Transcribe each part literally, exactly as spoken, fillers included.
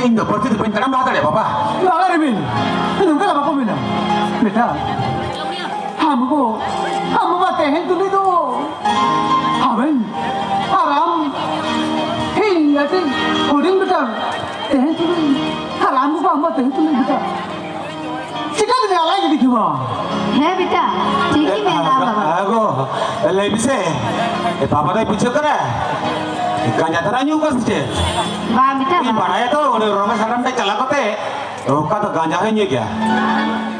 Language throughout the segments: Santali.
ᱤᱧ ᱫᱚ ᱵᱟᱹᱲᱛᱤ ᱫᱚ ᱵᱟᱹᱧ ᱛᱟᱲᱟᱢ ᱞᱟᱦᱟ ᱫᱟᱲᱮᱭᱟᱜᱼᱟ, ᱵᱟᱵᱟ᱾ ᱵᱟᱵᱟ ᱨᱮᱵᱤᱱ, ᱱᱚᱝᱠᱟ ᱫᱚ ᱵᱟᱠᱚ ᱢᱮᱱᱟ᱾ ᱵᱮᱴᱟ, ᱟᱢ ᱜᱚ, ᱟᱢ ᱵᱟᱵᱟ ᱛᱟᱦᱮᱱ ᱛᱩᱞᱩᱡ ᱫᱚ ᱟᱵᱮᱱ ᱟᱨ ᱟᱢ ᱤᱧ ᱟᱹᱰᱤ ᱦᱩᱰᱤᱧ ᱵᱮᱴᱟ ᱛᱟᱦᱮᱱ ᱛᱩᱞᱩᱡ ᱟᱨ ᱟᱢ ᱜᱚ ᱟᱢ ᱵᱟᱵᱟ ᱛᱟᱦᱮᱱ ᱛᱩᱞᱩᱡ ᱵᱮᱴᱟ ᱪᱤᱠᱟᱹᱛᱮ ᱟᱞᱟᱭ ᱜᱤᱰᱤ ᱠᱮᱢᱟ? ᱦᱮᱸ ᱵᱮᱴᱟ, ᱴᱷᱤᱠ ᱜᱮ ᱢᱮᱱᱫᱟ ᱟᱢ ᱵᱟᱵᱟ᱾ ᱟᱜᱚ, ᱞᱟᱹᱭ ᱢᱮᱥᱮ, ᱮ ᱵᱟᱵᱟ ᱫᱚᱭ ᱵᱩᱡᱷᱟᱹᱣ ᱠᱟᱱᱟ? ᱜᱟᱸᱡᱟ ᱫᱷᱟᱨᱟ ᱧᱩ ᱠᱚ ᱥᱮ ᱪᱮᱫ? ᱵᱟᱝ ᱵᱮᱴᱟ, ᱤᱧ ᱵᱟᱝ᱾ ᱵᱟᱲᱟᱭᱟ ᱛᱚ, ᱩᱱᱤ ᱨᱚᱢᱮᱥ ᱦᱟᱲᱟᱢ ᱴᱷᱮᱱ ᱪᱟᱞᱟᱣ ᱠᱟᱛᱮ ᱚᱠᱟ ᱫᱚ ᱜᱟᱸᱡᱟ ᱦᱚᱸᱭ ᱧᱩᱭ ᱜᱮᱭᱟ᱾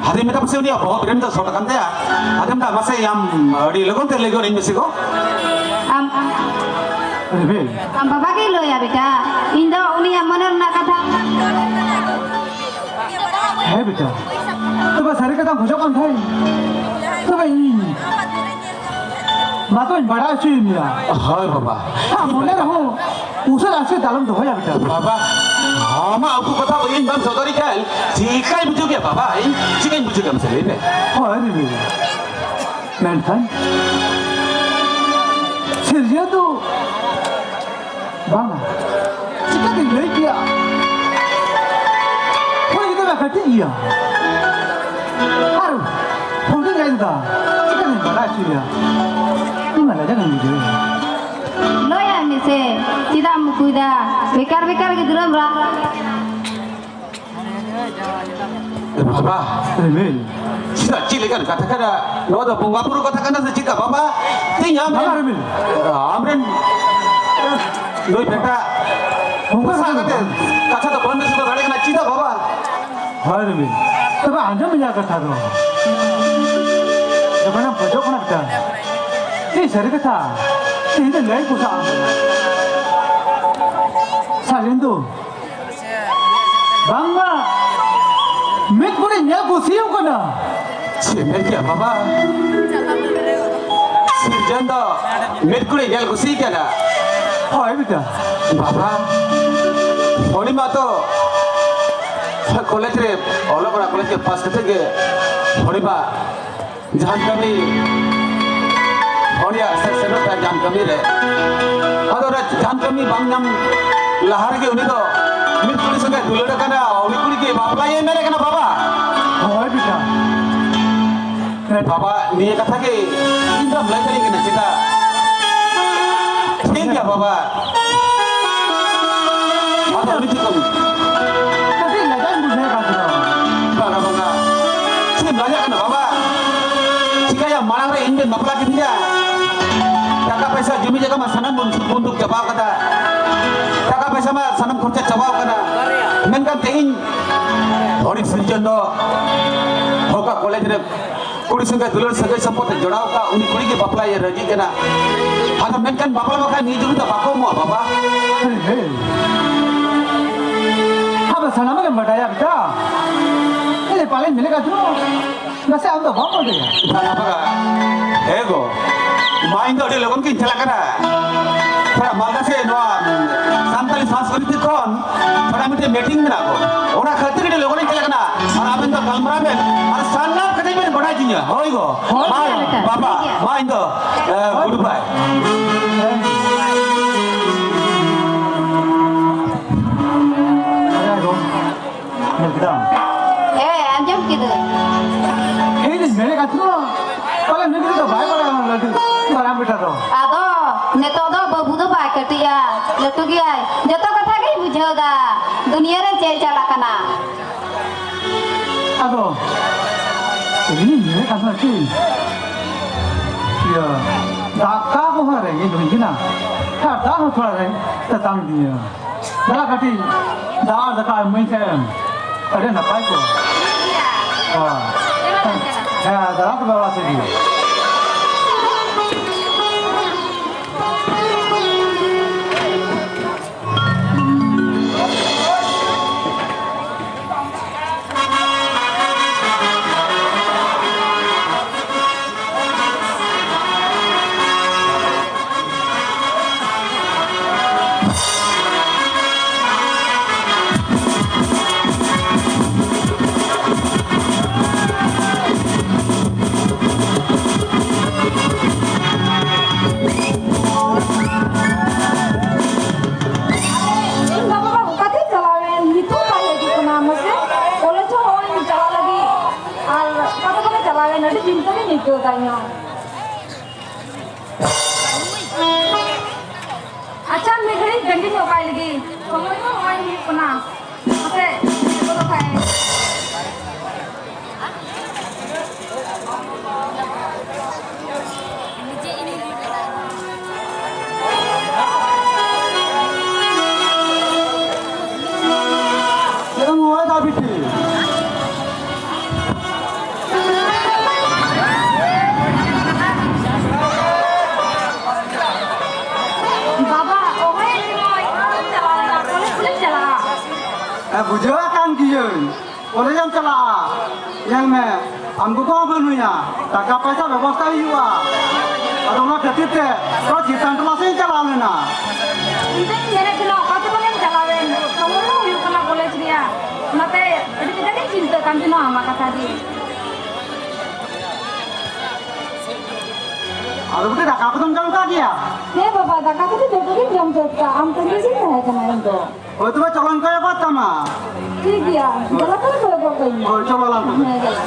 ᱟᱫᱚᱧ ᱢᱮᱛᱟ ᱯᱟᱥᱮ ᱩᱱᱤᱭᱟᱜ ᱵᱚᱦᱚᱜ ᱵᱨᱮᱱ ᱫᱚ ᱥᱚᱴ ᱟᱠᱟᱱ ᱛᱟᱭᱟ᱾ ᱟᱫᱚᱧ ᱢᱮᱛᱟ ᱢᱟᱥᱮ ᱟᱢ ᱟᱹᱰᱤ ᱞᱚᱜᱚᱱ ᱛᱮ ᱞᱟᱹᱭ ᱜᱚᱫ ᱟᱹᱧ ᱢᱮᱥᱮ ᱜᱚ᱾ ᱟᱢ, ᱟᱢ, ᱨᱮᱵᱮᱞ᱾ ᱟᱢ ᱵᱟᱵᱟ ᱜᱮᱭ ᱞᱟᱹᱭᱟ ᱵᱮᱴᱟ, ᱤᱧ ᱫᱚ ᱩᱱᱤᱭᱟᱜ ᱢᱚᱱᱮ ᱨᱮᱱᱟᱜ ᱠᱟᱛᱷᱟ᱾ ᱦᱮᱸ ᱵᱮᱴᱟ, ᱛᱚᱵᱮ ᱥᱟᱹᱨᱤ ᱠᱟᱛᱷᱟᱢ ᱠᱷᱚᱡᱚᱜ ᱠᱟᱱ ᱠᱷᱟᱱ, ᱛᱚᱵᱮ ᱤᱧ ᱢᱟ ᱛᱚᱧ ᱵᱟᱲᱟᱭ ᱦᱚᱪᱚᱭᱮᱫ ᱢᱮᱭᱟ᱾ ᱦᱳᱭ ᱵᱟᱵᱟ᱾ ᱟᱢ ᱢᱚᱱᱮ ᱨᱮᱦᱚᱸ ᱩᱥᱟᱹᱨᱟ ᱟᱥᱠᱮᱛ ᱟᱞᱚᱢ ᱫᱚᱦᱚᱭᱟ ᱵᱮᱴᱟ᱾ ᱵᱟᱵᱟ, ᱟᱢᱟᱜ ᱩᱠᱩ ᱠᱟᱛᱷᱟ ᱤᱧ ᱵᱟᱢ ᱥᱚᱫᱚᱨᱤ ᱠᱷᱟᱱ ᱪᱤᱠᱟᱹᱧ ᱵᱩᱡᱷᱟᱹᱣ ᱠᱮᱭᱟ ᱵᱟᱵᱟ? ᱤᱧ ᱪᱤᱠᱟᱹᱧ ᱵᱩᱡᱷᱟᱹᱣ ᱠᱮᱭᱟ ᱢᱟᱥᱮ ᱞᱟᱹᱭ ᱢᱮ? ᱦᱳᱭ ᱨᱮ ᱵᱟᱹᱵᱩ᱾ ᱢᱮᱱᱠᱷᱟᱱ ᱥᱤᱨᱡᱟᱹ ᱫᱚ ᱵᱟᱝᱟ᱾ ᱪᱤᱠᱟᱹᱛᱤᱧ ᱞᱟᱹᱭ ᱠᱮᱭᱟ? ᱦᱳᱭ ᱜᱤᱫᱽᱨᱟᱹ ᱠᱟᱹᱴᱤᱡ ᱜᱮᱭᱟ᱾ ᱟᱨ ᱦᱩᱰᱤᱧ ᱟᱭᱳ ᱫᱟ ᱪᱤᱠᱟᱹᱛᱤᱧ ᱵᱟᱲᱟᱭ ᱦᱚᱪᱚᱭᱟ? ᱤᱧ ᱢᱟ ᱞᱟᱡᱟᱣ ᱜᱤᱧ ᱵᱩᱡᱷᱟᱹᱣᱮᱫᱼᱟ᱾ ᱞᱟᱹᱭᱟᱭ ᱢᱮᱥᱮ, ᱪᱮᱫᱟᱜ ᱮᱢ ᱩᱠᱩᱭᱮᱫᱟ? ᱵᱮᱠᱟᱨ ᱵᱮᱠᱟᱨ ᱜᱤᱫᱽᱨᱟᱹᱢ ᱨᱟᱜ᱾ ᱮ ᱵᱟᱵᱟ, ᱨᱤᱢᱤᱞ᱾ ᱪᱮᱫᱟᱜ, ᱪᱮᱫ ᱞᱮᱠᱟᱱ ᱠᱟᱛᱷᱟ ᱠᱟᱱᱟ? ᱱᱚᱣᱟ ᱫᱚ ᱵᱚᱸᱜᱟ ᱵᱩᱨᱩ ᱠᱟᱛᱷᱟ ᱠᱟᱱᱟ ᱥᱮ ᱪᱮᱫ ᱞᱮᱠᱟ ᱵᱟᱵᱟ? ᱛᱮᱦᱮᱧ ᱟᱢ ᱵᱟᱵᱟ ᱨᱤᱢᱤᱞ᱾ ᱟᱢᱨᱮᱱ ᱱᱩᱭ ᱵᱮᱴᱟ ᱚᱱᱠᱟ ᱜᱚᱥᱟᱜ ᱠᱟᱛᱮ ᱠᱟᱛᱷᱟ ᱫᱚ ᱵᱟᱢ ᱥᱚᱫᱚᱨ ᱫᱟᱲᱮᱭᱟᱜ ᱠᱟᱱᱟ, ᱪᱮᱫᱟᱜ ᱵᱟᱵᱟ? ᱦᱳᱭ ᱨᱤᱢᱤᱞ, ᱛᱚᱵᱮ ᱟᱸᱡᱚᱢ ᱤᱧᱟᱹᱜ ᱠᱟᱛᱷᱟ ᱫᱚ᱾ ᱡᱚᱠᱷᱚᱱᱮᱢ ᱠᱷᱚᱡᱚᱜ ᱠᱟᱱᱟ ᱵᱮᱴᱟ, ᱤᱧ ᱥᱟᱹᱨᱤ ᱠᱟᱛᱷᱟ ᱤᱧ ᱫᱚ ᱞᱟᱹᱭ ᱯᱚᱥᱟᱜ ᱟᱢ ᱠᱟᱱᱟ᱾ ᱥᱟᱡᱮᱱᱫᱩ, ᱵᱟᱝᱢᱟ ᱢᱤᱫ ᱠᱩᱲᱤ ᱧᱮᱞ ᱠᱩᱥᱤᱭᱟᱢ ᱠᱟᱱᱟ᱾ ᱪᱮᱫ ᱢᱮᱱ ᱠᱮᱜᱼᱟ ᱵᱟᱵᱟ? ᱥᱤᱨᱡᱚᱱ ᱫᱚ ᱢᱤᱫ ᱠᱩᱲᱤ ᱧᱮᱞ ᱠᱩᱥᱤ ᱠᱟᱱᱟ᱾ ᱦᱳᱭ ᱵᱮᱴᱟ᱾ ᱵᱟᱵᱟ, ᱩᱱᱤ ᱢᱟ ᱛᱚ ᱠᱚᱞᱮᱡᱽ ᱨᱮ ᱚᱞᱚᱜ ᱠᱟᱱᱟ, ᱠᱚᱞᱮᱡᱽ ᱨᱮ ᱯᱟᱥ ᱠᱟᱛᱮ ᱜᱮ ᱩᱱᱤ ᱢᱟ ᱡᱟᱦᱟᱱ ᱠᱟᱹᱢᱤ, ᱦᱚᱲ ᱨᱮᱭᱟᱜ ᱥᱮ ᱥᱮᱱᱚᱜ ᱛᱟᱭ ᱡᱟᱦᱟᱱ ᱠᱟᱹᱢᱤ ᱨᱮ, ᱟᱫᱚ ᱚᱱᱟ ᱡᱟᱦᱟᱱ ᱠᱟᱹᱢᱤ ᱵᱟᱝ ᱧᱟᱢ ᱞᱟᱦᱟ ᱨᱮᱜᱮ ᱩᱱᱤ ᱫᱚ ᱢᱤᱫ ᱠᱩᱲᱤ ᱥᱚᱸᱜᱮ ᱫᱩᱞᱟᱹᱲ ᱟᱠᱟᱱᱟ, ᱩᱱᱤ ᱠᱩᱲᱤ ᱜᱮ ᱵᱟᱯᱞᱟᱭᱮ ᱢᱮᱱᱮ ᱠᱟᱱᱟ ᱵᱟᱵᱟ᱾ ᱦᱳᱭ ᱵᱮᱴᱟ᱾ ᱵᱟᱵᱟ, ᱱᱤᱭᱟᱹ ᱠᱟᱛᱷᱟ ᱜᱮ ᱤᱧ ᱫᱚᱢ ᱞᱟᱹᱭ ᱫᱟᱲᱮᱭᱟᱹᱧ ᱠᱟᱱᱟ ᱪᱮᱫᱟᱜ? ᱴᱷᱤᱠ ᱜᱮᱭᱟ ᱵᱟᱵᱟ᱾ ᱟᱫᱚ ᱩᱱᱤ ᱪᱮᱫ ᱠᱚ ᱢᱮᱱᱟ? ᱠᱟᱹᱴᱤᱡ ᱞᱟᱡᱟᱣ ᱤᱧ ᱵᱩᱡᱷᱟᱹᱣ ᱠᱟᱱ ᱛᱟᱦᱮᱱᱟ᱾ ᱵᱟᱝᱟ, ᱵᱟᱝᱟ᱾ ᱪᱮᱫ ᱮᱢ ᱞᱟᱡᱟᱜ ᱠᱟᱱᱟ ᱵᱟᱵᱟ? ᱪᱤᱠᱟᱹᱭᱟ, ᱢᱟᱲᱟᱝ ᱨᱮ ᱤᱧ ᱵᱮᱱ ᱵᱟᱯᱞᱟ ᱠᱤᱫᱤᱧᱟ᱾ ᱴᱟᱠᱟ ᱯᱚᱭᱥᱟ ᱡᱚᱢᱤ ᱡᱟᱭᱜᱟ ᱢᱟ ᱥᱟᱱᱟᱢ ᱵᱚᱱ ᱥᱩᱫ ᱵᱚᱱᱫᱩᱠ ᱪᱟᱵᱟᱣ ᱠᱟᱫᱟ᱾ ᱴᱟᱠᱟ ᱯᱚᱭᱥᱟ ᱢᱟ ᱥᱟᱱᱟᱢ ᱠᱷᱚᱨᱪᱟ ᱪᱟᱵᱟᱣ ᱠᱟᱱᱟ᱾ ᱢᱮᱱᱠᱷᱟᱱ ᱛᱮᱦᱮᱧ ᱦᱚᱨᱤ ᱥᱤᱨᱡᱚᱱ ᱫᱚ ᱦᱚᱠᱟ ᱠᱚᱞᱮᱡᱽ ᱨᱮ ᱠᱩᱲᱤ ᱥᱚᱸᱜᱮ ᱫᱩᱞᱟᱹᱲ ᱥᱟᱹᱜᱟᱹᱭ ᱥᱚᱢᱯᱚᱨᱠ ᱮ ᱡᱚᱲᱟᱣ ᱠᱟᱜ, ᱩᱱᱤ ᱠᱩᱲᱤ ᱜᱮ ᱵᱟᱯᱞᱟᱭ ᱨᱟᱹᱡᱤᱜ ᱠᱟᱱᱟ᱾ ᱟᱫᱚ ᱢᱮᱱᱠᱷᱟᱱ ᱵᱟᱯᱞᱟ ᱵᱟᱠᱷᱟᱱ ᱱᱤᱭᱟᱹ ᱡᱩᱜᱽ ᱫᱚ ᱵᱟᱠᱚ ᱮᱢᱚᱜᱼᱟ ᱵᱟᱵᱟ᱾ ᱦᱮᱸ, ᱦᱮᱸ᱾ ᱟᱫᱚ ᱥᱟᱱᱟᱢᱟᱜ ᱮᱢ ᱵᱟᱰᱟᱭᱟ ᱵᱮᱴᱟ᱾ ᱤᱧ ᱯᱟᱞᱮᱧ ᱢᱮᱱᱮᱫ ᱠᱟᱱ ᱛᱟᱦᱮᱱᱟ᱾ ᱱᱟᱥᱮ ᱟᱢ ᱫᱚ ᱵᱟᱢ ᱵᱟᱰᱟᱭᱟ᱾ ᱵᱟᱵᱟ, ᱦᱮᱸ ᱜᱚ, ᱢᱟ ᱤᱧ ᱫᱚ ᱟᱹᱰᱤ ᱞᱚᱜᱚᱱ ᱜᱤᱧ ᱪᱟᱞᱟᱜ ᱠᱟᱱᱟ᱾ ᱛᱷᱚᱲᱟ ᱢᱟᱞᱫᱟ ᱥᱮᱫ ᱱᱚᱣᱟ ᱥᱟᱱᱛᱟᱲᱤ ᱥᱟᱝᱥᱠᱨᱤᱛᱤ ᱠᱷᱚᱱ ᱛᱷᱚᱲᱟ ᱢᱤᱫᱴᱮᱱ ᱢᱤᱴᱤᱝ ᱢᱮᱱᱟᱜ ᱠᱚ, ᱚᱱᱟ ᱠᱷᱟᱹᱛᱤᱨ ᱟᱹᱰᱤ ᱞᱚᱜᱚᱱᱤᱧ ᱪᱟᱞᱟᱜ ᱠᱟᱱᱟ᱾ ᱟᱨ ᱟᱵᱮᱱ ᱫᱚ ᱜᱟᱞᱢᱟᱨᱟᱣ ᱵᱮᱱ ᱟᱨ ᱥᱟᱱᱟᱢ ᱠᱟᱛᱷᱟ ᱵᱮᱱ ᱵᱟᱰᱟᱭ ᱦᱚᱪᱚᱧᱟ᱾ ᱦᱳᱭ ᱜᱚ᱾ ᱦᱳᱭ, ᱢᱟ, ᱦᱳᱭ, ᱵᱮᱴᱟ, ᱵᱟᱵᱟ, ᱴᱷᱤᱠ ᱜᱮᱭᱟ᱾ ᱢᱟ ᱤᱧ ᱫᱚ, ᱮ, ᱦᱳᱭ᱾ Good bye᱾ ᱦᱮᱸ᱾ ᱟᱨᱮ ᱜᱚ, ᱧᱮᱞ ᱠᱮᱫᱟᱢ? ᱦᱮᱸ, ᱟᱸᱡᱚᱢ ᱠᱤᱫᱟᱹᱧ᱾ ᱤᱧ ᱫᱚᱧ ᱢᱮᱱᱮᱫ ᱠᱟᱱ ᱛᱟᱦᱮᱱᱟ, ᱯᱟᱞᱮ ᱱᱩᱭ ᱜᱤᱫᱽᱨᱟᱹ ᱫᱚ ᱵᱟᱭ ᱵᱟᱲᱟᱭᱟ ᱚᱱᱟ ᱞᱟᱹᱴᱩ ᱢᱟᱨᱟᱝ ᱵᱮᱴᱟ ᱫᱚ᱾ ᱟᱫᱚ ᱱᱤᱛᱚᱜ ᱫᱚ ᱵᱟᱹᱵᱩ ᱫᱚ ᱵᱟᱭ ᱠᱟᱹᱴᱤᱡᱼᱟ, ᱞᱟᱹᱴᱩ ᱜᱮᱭᱟᱭ᱾ ᱡᱚᱛᱚ ᱠᱟᱛᱷᱟ ᱜᱮᱭ ᱵᱩᱡᱷᱟᱹᱣ ᱫᱟ᱾ ᱫᱩᱱᱤᱭᱟᱹ ᱨᱮ ᱪᱮᱫ ᱪᱟᱞᱟᱜ ᱠᱟᱱᱟ? ᱟᱫᱚ ᱤᱧᱤᱧ ᱢᱮᱱᱮᱫ ᱠᱟᱱ ᱛᱟᱦᱮᱱᱟ ᱪᱮᱫ, ᱤᱭᱟᱹ, ᱫᱟᱠᱟ ᱠᱚᱦᱚᱸ ᱨᱮᱸᱜᱮᱡ ᱦᱩᱭ ᱠᱟᱱᱟ, ᱟᱨ ᱫᱟᱜ ᱦᱚᱸ ᱛᱷᱚᱲᱟ ᱨᱮᱸᱜᱮᱡ ᱛᱮᱛᱟᱝ ᱫᱤᱧᱟ᱾ ᱫᱟᱫᱟ ᱠᱟᱹᱴᱤᱡ ᱫᱟᱜ ᱫᱟᱠᱟ ᱮᱢᱟᱹᱧ ᱠᱷᱟᱡ ᱮᱢ ᱟᱹᱰᱤ ᱱᱟᱯᱟᱭ ᱠᱚᱜᱼᱟ᱾ ᱦᱳᱭ᱾ ᱦᱮᱸ, ᱫᱟᱫᱟ ᱛᱚᱵᱮ ᱚᱲᱟᱜ ᱥᱮᱫ ᱜᱮ᱾ ᱟᱹᱭᱠᱟᱹᱣ ᱫᱟ ᱤᱧ ᱦᱚᱸ᱾ ᱟᱪᱪᱷᱟ, ᱢᱤᱫ ᱜᱷᱟᱹᱲᱤᱡ ᱰᱟᱹᱝᱜᱤ ᱧᱚᱜ ᱠᱟᱭ ᱞᱮᱜᱮ, ᱥᱚᱢᱚᱭ ᱦᱚᱸ ᱱᱚᱜᱼᱚᱭ ᱦᱩᱭᱩᱜ ᱠᱟᱱᱟ᱾ ᱦᱟᱯᱮ, ᱪᱮᱫ ᱠᱚᱫᱚ ᱠᱷᱟᱡ ᱮ᱾ ᱪᱮᱫ ᱮᱢ ᱨᱚᱦᱚᱭ ᱫᱟ ᱵᱤᱴᱤ? ᱵᱟᱵᱟ, ᱚᱦᱚᱭ ᱡᱤᱢᱚᱭ, ᱪᱟᱞᱟᱣ ᱞᱮᱱᱟ, ᱠᱚᱞᱮᱡᱽ ᱠᱚᱞᱮᱡᱽ ᱪᱟᱞᱟᱜᱼᱟ᱾ ᱦᱮᱸ, ᱵᱩᱡᱷᱟᱹᱣ ᱟᱠᱟᱱ ᱜᱤᱭᱟᱹᱧ᱾ ᱠᱚᱞᱮᱡᱽ ᱮᱢ ᱪᱟᱞᱟᱜᱼᱟ? ᱧᱮᱞ ᱢᱮ, ᱟᱢ ᱜᱚᱜᱚ ᱦᱚᱸ ᱵᱟᱹᱱᱩᱭᱟ, ᱴᱟᱠᱟ ᱯᱚᱭᱥᱟ ᱵᱮᱵᱚᱥᱛᱷᱟ ᱦᱩᱭᱩᱜᱼᱟ᱾ ᱟᱫᱚ ᱚᱱᱟ ᱠᱷᱟᱹᱛᱤᱨ ᱛᱮ ᱛᱚ ᱪᱮᱛᱟᱱ ᱴᱚᱞᱟ ᱥᱮᱫ ᱤᱧ ᱪᱟᱞᱟᱣ ᱞᱮᱱᱟ᱾ ᱤᱧ ᱫᱚᱧ ᱢᱮᱱᱮᱫ ᱛᱟᱦᱮᱱᱟ, ᱚᱠᱟ ᱛᱮ ᱵᱟᱝ ᱮᱢ ᱪᱟᱞᱟᱣᱮᱱ? ᱥᱚᱢᱚᱭ ᱦᱚᱸ ᱦᱩᱭᱩᱜ ᱠᱟᱱᱟ ᱠᱚᱞᱮᱡᱽ ᱨᱮᱭᱟᱜ, ᱚᱱᱟᱛᱮ ᱟᱹᱰᱤ ᱠᱟᱡᱟᱠ ᱤᱧ ᱪᱤᱱᱛᱟᱹᱜ ᱠᱟᱱ ᱛᱟᱦᱮᱱᱟ ᱟᱢᱟᱜ ᱠᱟᱛᱷᱟ ᱜᱮ᱾ ᱟᱫᱚ ᱵᱩᱴᱤ, ᱫᱟᱠᱟ ᱠᱚᱫᱚᱢ ᱡᱚᱢ ᱠᱟᱜ ᱜᱮᱭᱟ? ᱦᱮᱸ ᱵᱟᱵᱟ, ᱫᱟᱠᱟ ᱠᱚᱫᱚ ᱡᱚᱛᱚ ᱜᱤᱧ ᱡᱚᱢ ᱥᱟᱹᱛ ᱠᱟᱜᱼᱟ, ᱟᱢ ᱛᱟᱺᱜᱤ ᱨᱮᱜᱤᱧ ᱛᱟᱦᱮᱸ ᱠᱟᱱᱟ ᱤᱧ ᱫᱚ᱾ ᱦᱳᱭ ᱛᱚᱵᱮ, ᱪᱚᱞᱚᱧ ᱠᱚᱭᱚᱜ ᱜᱚᱫ ᱛᱟᱢᱟ᱾ ᱴᱷᱤᱠ ᱜᱮᱭᱟ, ᱫᱮᱞᱟ ᱛᱚᱵᱮ ᱠᱚᱭᱚᱜ ᱜᱚᱫ ᱠᱟᱹᱧ ᱢᱮ᱾ ᱦᱳᱭ, ᱪᱚᱞᱚ ᱞᱟᱝ ᱛᱚᱵᱮ᱾ ᱦᱮᱸ, ᱫᱮᱞᱟ᱾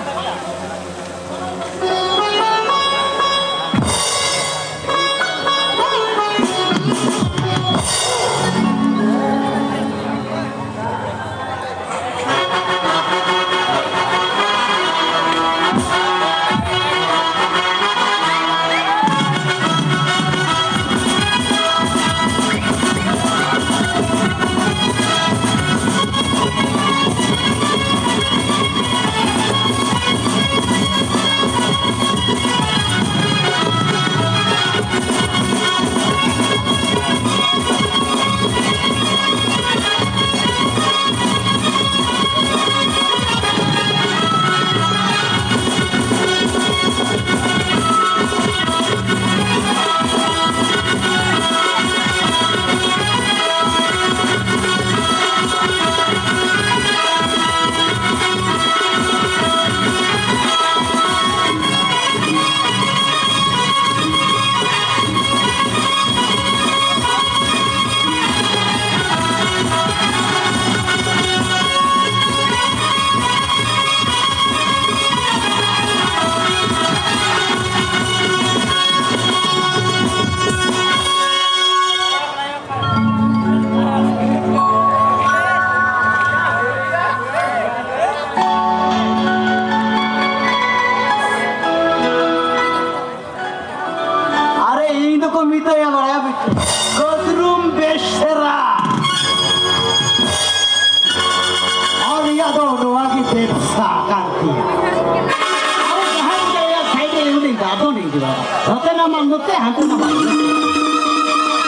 ᱱᱚᱛᱮ ᱱᱟᱢᱟᱞ ᱱᱚᱛᱮ, ᱦᱟᱱᱛᱮ ᱱᱟᱢᱟᱞ ᱱᱚᱛᱮ᱾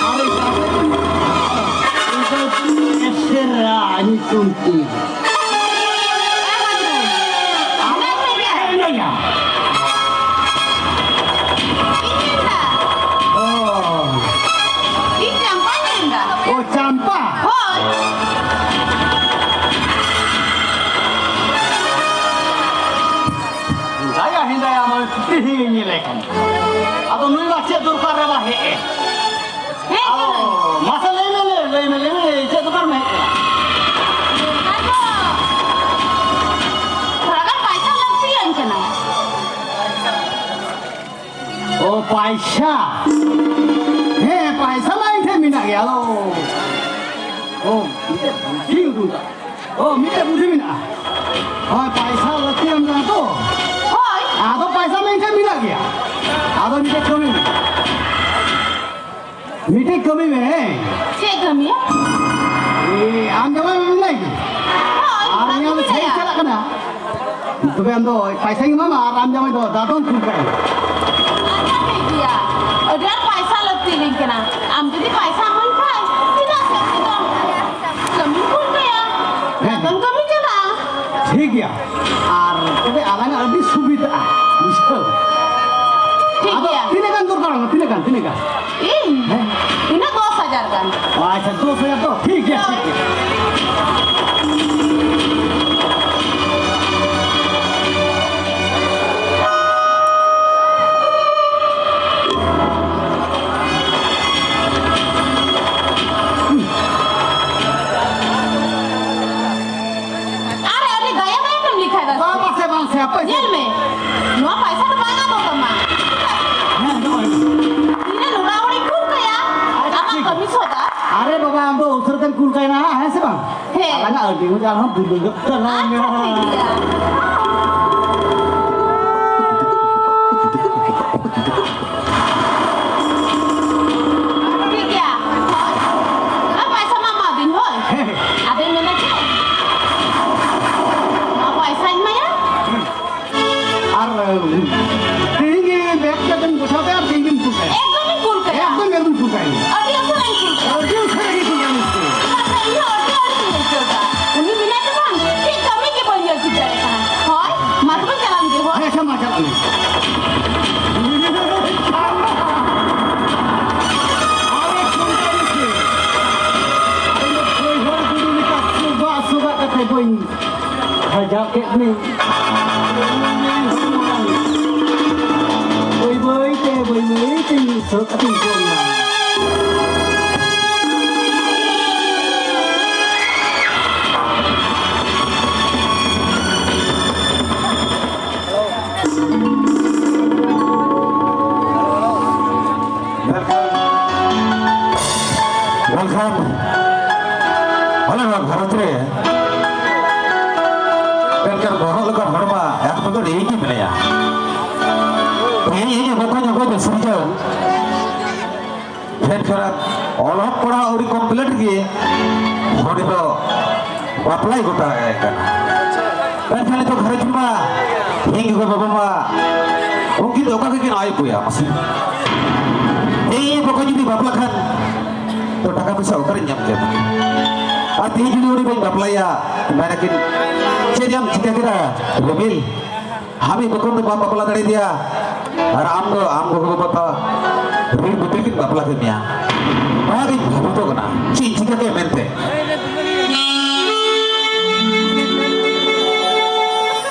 ᱟᱨ ᱤᱧ ᱫᱚ ᱮᱥᱮᱨᱟ ᱧᱩᱛᱩᱢ ᱛᱤᱧ᱾ ᱟᱢ ᱫᱚ ᱚᱠᱚᱭ ᱢᱮᱱᱟᱭᱟ? ᱤᱧ ᱢᱮᱱᱫᱟ᱾ ᱚ᱾ ᱤᱧ ᱪᱟᱢᱯᱟᱧ ᱢᱮᱱᱫᱟ᱾ ᱚ, ᱪᱟᱢᱯᱟ? ᱦᱳᱭ᱾ ᱫᱟᱭᱟ ᱦᱮᱸᱫᱟᱭᱟ ᱢᱟ ᱛᱤᱦᱤᱧ ᱧᱮᱞᱮ ᱠᱟᱱᱟ᱾ ᱟᱫᱚ ᱱᱩᱭ ᱢᱟ ᱪᱮᱫ ᱫᱚᱨᱠᱟᱨ ᱨᱮ ᱵᱟ ᱦᱮᱡ ᱮ? ᱦᱮᱡ ᱟᱫᱚ ᱠᱟᱱᱟᱭ᱾ ᱢᱟᱥᱮ ᱞᱟᱹᱭ ᱢᱮ, ᱞᱟᱹᱭ, ᱞᱟᱹᱭ ᱢᱮ, ᱞᱟᱹᱭ ᱢᱮ, ᱪᱮᱫ ᱫᱚᱨᱠᱟᱨ ᱢᱮ? ᱟᱫᱚ ᱛᱷᱚᱲᱟ ᱜᱟᱱ ᱯᱟᱭᱥᱟ ᱞᱟᱹᱠᱛᱤᱭᱟᱹᱧ ᱠᱟᱱᱟ᱾ ᱚ, ᱯᱟᱭᱥᱟ᱾ ᱦᱮᱸ, ᱯᱟᱭᱥᱟ ᱢᱟ ᱤᱧ ᱴᱷᱮᱱ ᱢᱮᱱᱟᱜ ᱜᱮᱭᱟ᱾ ᱟᱫᱚ, ᱚ, ᱢᱤᱫᱴᱮᱡ ᱵᱩᱫᱷᱤ ᱩᱰᱩᱠ ᱠᱟᱜ᱾ ᱚ, ᱢᱤᱫᱴᱮᱡ ᱵᱩᱫᱷᱤ ᱢᱮᱱᱟᱜᱼᱟ᱾ ᱦᱳᱭ, ᱯᱟᱭᱥᱟ ᱞᱟᱹᱠᱛᱤᱭᱟᱢ ᱠᱟᱱᱟ ᱛᱚ? ᱦᱳᱭ᱾ ᱟᱫᱚ ᱯᱟᱭᱥᱟ ᱢᱟ ᱤᱧ ᱴᱷᱮᱱ ᱢᱮᱱᱟᱜ ᱜᱮᱭᱟ᱾ ᱟᱫᱚ ᱢᱤᱫᱴᱮᱡ ᱠᱟᱹᱢᱤ ᱢᱮ᱾ ᱢᱤᱫᱴᱮᱡ ᱠᱟᱹᱢᱤ ᱢᱮ, ᱦᱮᱸ᱾ ᱪᱮᱫ ᱠᱟᱹᱢᱤ? ᱮ, ᱟᱢ ᱡᱟᱶᱟᱭ ᱢᱮᱱᱟᱭ ᱜᱮ? ᱦᱳᱭ, ᱟᱨ ᱵᱟᱝ ᱤᱧᱟᱹᱜ ᱫᱚ ᱥᱮᱭ ᱢᱮᱱᱟᱭᱟ᱾ ᱪᱟᱞᱟᱜ ᱠᱟᱱᱟ᱾ ᱛᱚᱵᱮ ᱟᱢ ᱫᱚ ᱯᱟᱭᱥᱟᱧ ᱮᱢᱟᱢᱟ ᱟᱨ ᱟᱢ ᱡᱟᱶᱟᱭ ᱫᱚ ᱫᱟᱫᱚᱱ ᱠᱩᱞ ᱠᱟᱭ ᱢᱮ᱾ ᱟᱪᱪᱷᱟ, ᱴᱷᱤᱠ ᱜᱮᱭᱟ᱾ ᱟᱹᱰᱤ ᱟᱸᱴ ᱯᱟᱭᱥᱟ ᱞᱟᱹᱠᱛᱤ ᱞᱤᱧ ᱠᱟᱱᱟ᱾ ᱟᱢ ᱡᱩᱫᱤ ᱯᱟᱭᱥᱟ ᱤᱢᱟᱹᱧ ᱠᱷᱟᱡ, ᱪᱮᱫᱟᱜ ᱥᱮ ᱩᱱᱤ ᱫᱚ ᱠᱟᱹᱢᱤᱧ ᱠᱩᱞ ᱠᱟᱭᱟ᱾ ᱦᱮᱸ᱾ ᱫᱟᱫᱚᱱ ᱠᱟᱹᱢᱤ ᱪᱟᱞᱟᱜᱼᱟ᱾ ᱴᱷᱤᱠ ᱜᱮᱭᱟ᱾ ᱟᱨ ᱛᱚᱵᱮ ᱟᱞᱟᱝᱟᱜ ᱟᱹᱰᱤ ᱥᱩᱵᱤᱫᱷᱟᱜᱼᱟ, ᱵᱩᱡᱷᱟᱹᱣ? ᱴᱷᱤᱠ ᱟᱫᱚ ᱜᱮᱭᱟ᱾ ᱛᱤᱱᱟᱹᱜ ᱜᱟᱱ ᱫᱚᱨᱠᱟᱨ ᱟᱢᱟ? ᱛᱤᱱᱟᱹᱜ ᱜᱟᱱ? ᱛᱤᱱᱟᱹᱜ ᱜᱟᱱ? ᱤᱧ? ᱦᱮᱸ᱾ ᱤᱱᱟᱹ ᱫᱚᱥ ᱦᱟᱡᱟᱨ ᱜᱟᱱ᱾ ᱟᱪᱪᱷᱟ, ᱫᱚᱥ ᱦᱟᱡᱟᱨ ᱛᱚ? ᱴᱷᱤᱠ ᱜᱮᱭᱟ, ᱴᱷᱤᱠ ᱜᱮᱭᱟ᱾ ᱟᱨ ᱟᱹᱰᱤ ᱫᱟᱭᱟ ᱫᱟᱭᱟ ᱛᱮᱢ ᱞᱮᱠᱷᱟᱭ ᱫᱟ᱾ ᱵᱟᱝ, ᱢᱟᱥᱮ, ᱵᱟᱝ ᱥᱮ, ᱦᱟᱯᱳᱭ ᱥᱮ᱾ ᱧᱮᱞ ᱢᱮ, ᱱᱚᱣᱟ ᱯᱟᱭᱥᱟ ᱫᱚ ᱵᱟᱝ ᱟᱫᱚᱜ ᱛᱟᱢᱟ᱾ ᱦᱮᱸ, ᱱᱚᱜᱼᱚᱭ᱾ ᱤᱧ ᱨᱮᱱ ᱚᱲᱟᱜ ᱦᱚᱲᱤᱧ ᱠᱩᱞ ᱠᱟᱭᱟ, ᱟᱪᱪᱷᱟ, ᱟᱢᱟᱜ ᱴᱷᱤᱠ᱾ ᱠᱟᱹᱢᱤ ᱥᱚᱫᱟ᱾ ᱟᱨᱮ ᱵᱟᱵᱟ, ᱟᱢ ᱫᱚ ᱩᱥᱟᱹᱨᱟ ᱛᱮᱢ ᱠᱩᱞ ᱠᱟᱭ ᱱᱟ, ᱦᱮᱸ ᱥᱮ ᱵᱟᱝ? ᱦᱮᱸ᱾ ᱟᱞᱟᱝᱟᱜ ᱟᱹᱰᱤ ᱢᱚᱡᱽ ᱟᱨᱦᱚᱸ ᱫᱩᱞᱟᱹᱲᱚᱜ ᱛᱟᱞᱟᱝ᱾ ᱟᱪᱪᱷᱟ, ᱴᱷᱤᱠ ᱜᱮᱭᱟ᱾ ᱴᱷᱤᱠ ᱜᱮᱭᱟ᱾ ᱦᱳᱭ᱾ ᱚᱱᱟ ᱯᱚᱭᱥᱟ ᱢᱟ ᱮᱢᱟᱫᱤᱧ, ᱦᱳᱭ᱾ ᱦᱮᱸ, ᱦᱮᱸ᱾ ᱟᱫᱚᱧ ᱢᱮᱱᱟ ᱪᱮᱫ? ᱱᱚᱣᱟ ᱯᱚᱭᱥᱟᱧ ᱮᱢᱟᱭᱟ᱾ ᱟᱨ, ᱛᱮᱦᱮᱧ ᱜᱮ ᱵᱮᱜᱽ ᱛᱮ ᱵᱟᱹᱧ ᱠᱷᱟᱡᱟ ᱠᱮᱫ ᱢᱮ᱾ ᱵᱟᱹᱭ ᱵᱟᱹᱭ ᱛᱮ, ᱵᱟᱹᱭ ᱵᱟᱹᱭ ᱛᱮᱧ ᱥᱟᱹᱛ ᱟᱹᱛᱤᱧ ᱠᱚ ᱮᱱᱟ᱾ ᱢᱮᱱᱠᱷᱟᱱ, ᱢᱮᱱᱠᱷᱟᱱ ᱟᱞᱮ ᱱᱚᱣᱟ ᱜᱷᱟᱨᱚᱸᱡᱽ ᱨᱮ ᱢᱮᱱᱠᱷᱟᱱ ᱵᱚᱦᱚᱜ ᱞᱮᱠᱟ ᱦᱚᱲᱢᱟ ᱮᱠᱢᱟᱛᱨᱚ ᱤᱧ ᱜᱮ ᱢᱮᱱᱟᱭᱟ᱾ ᱛᱮᱦᱮᱧ ᱤᱧ ᱵᱚᱠᱚᱧ ᱚᱠᱚᱭ ᱫᱚ ᱥᱤᱨᱡᱟᱹᱣ, ᱢᱮᱱᱠᱷᱟᱱ ᱚᱞᱚᱜ ᱯᱟᱲᱦᱟᱣ ᱟᱹᱣᱨᱤ complete ᱜᱮ ᱩᱱᱤ ᱫᱚ ᱵᱟᱯᱞᱟᱭ ᱜᱚᱴᱟ ᱟᱭ ᱠᱟᱱᱟ᱾ ᱢᱮᱱᱠᱷᱟᱱ ᱱᱤᱛᱚᱜ ᱜᱷᱟᱨᱚᱸᱡᱽ ᱨᱮᱢᱟ ᱤᱧ ᱜᱚᱜᱚ ᱵᱟᱵᱟ ᱢᱟ ᱩᱱᱠᱤᱱ ᱫᱚ ᱚᱠᱟ ᱜᱮᱠᱤᱱ ᱟᱭ ᱩᱯᱟᱹᱭᱟ ᱢᱟᱥᱮ? ᱤᱧ ᱵᱚᱠᱚᱧ ᱡᱩᱫᱤ ᱵᱟᱯᱞᱟ ᱠᱷᱟᱱ ᱛᱚ ᱴᱟᱠᱟ ᱯᱚᱭᱥᱟ ᱚᱠᱟᱨᱮᱧ ᱧᱟᱢ ᱠᱮᱭᱟ? ᱟᱨ ᱛᱮᱦᱮᱧ ᱡᱩᱫᱤ ᱩᱱᱤ ᱵᱟᱹᱧ ᱵᱟᱯᱞᱟᱭᱟ, ᱢᱮᱱᱟᱠᱤᱱ, "ᱪᱮᱫ ᱮᱢ ᱪᱤᱠᱟᱹ ᱠᱮᱫᱟ ᱨᱤᱢᱤᱞ? ᱟᱢᱤᱡ ᱵᱚᱠᱚᱧ ᱫᱚ ᱵᱟᱢ ᱵᱟᱯᱞᱟ ᱫᱟᱲᱮᱭᱟᱫᱮᱭᱟ, ᱟᱨ ᱟᱢ ᱫᱚ ᱟᱢ ᱜᱚᱜᱚ ᱵᱟᱵᱟ ᱨᱤᱱ ᱵᱩᱛᱤ ᱠᱤᱱ ᱵᱟᱯᱞᱟ ᱠᱮᱫ ᱢᱮᱭᱟ, ᱚᱱᱟᱜᱤᱧ ᱵᱷᱟᱵᱤᱛᱚᱜ ᱠᱟᱱᱟ, ᱪᱮᱫ ᱤᱧ ᱪᱤᱠᱟᱹ ᱠᱮᱭᱟ ᱢᱮᱱᱛᱮ?"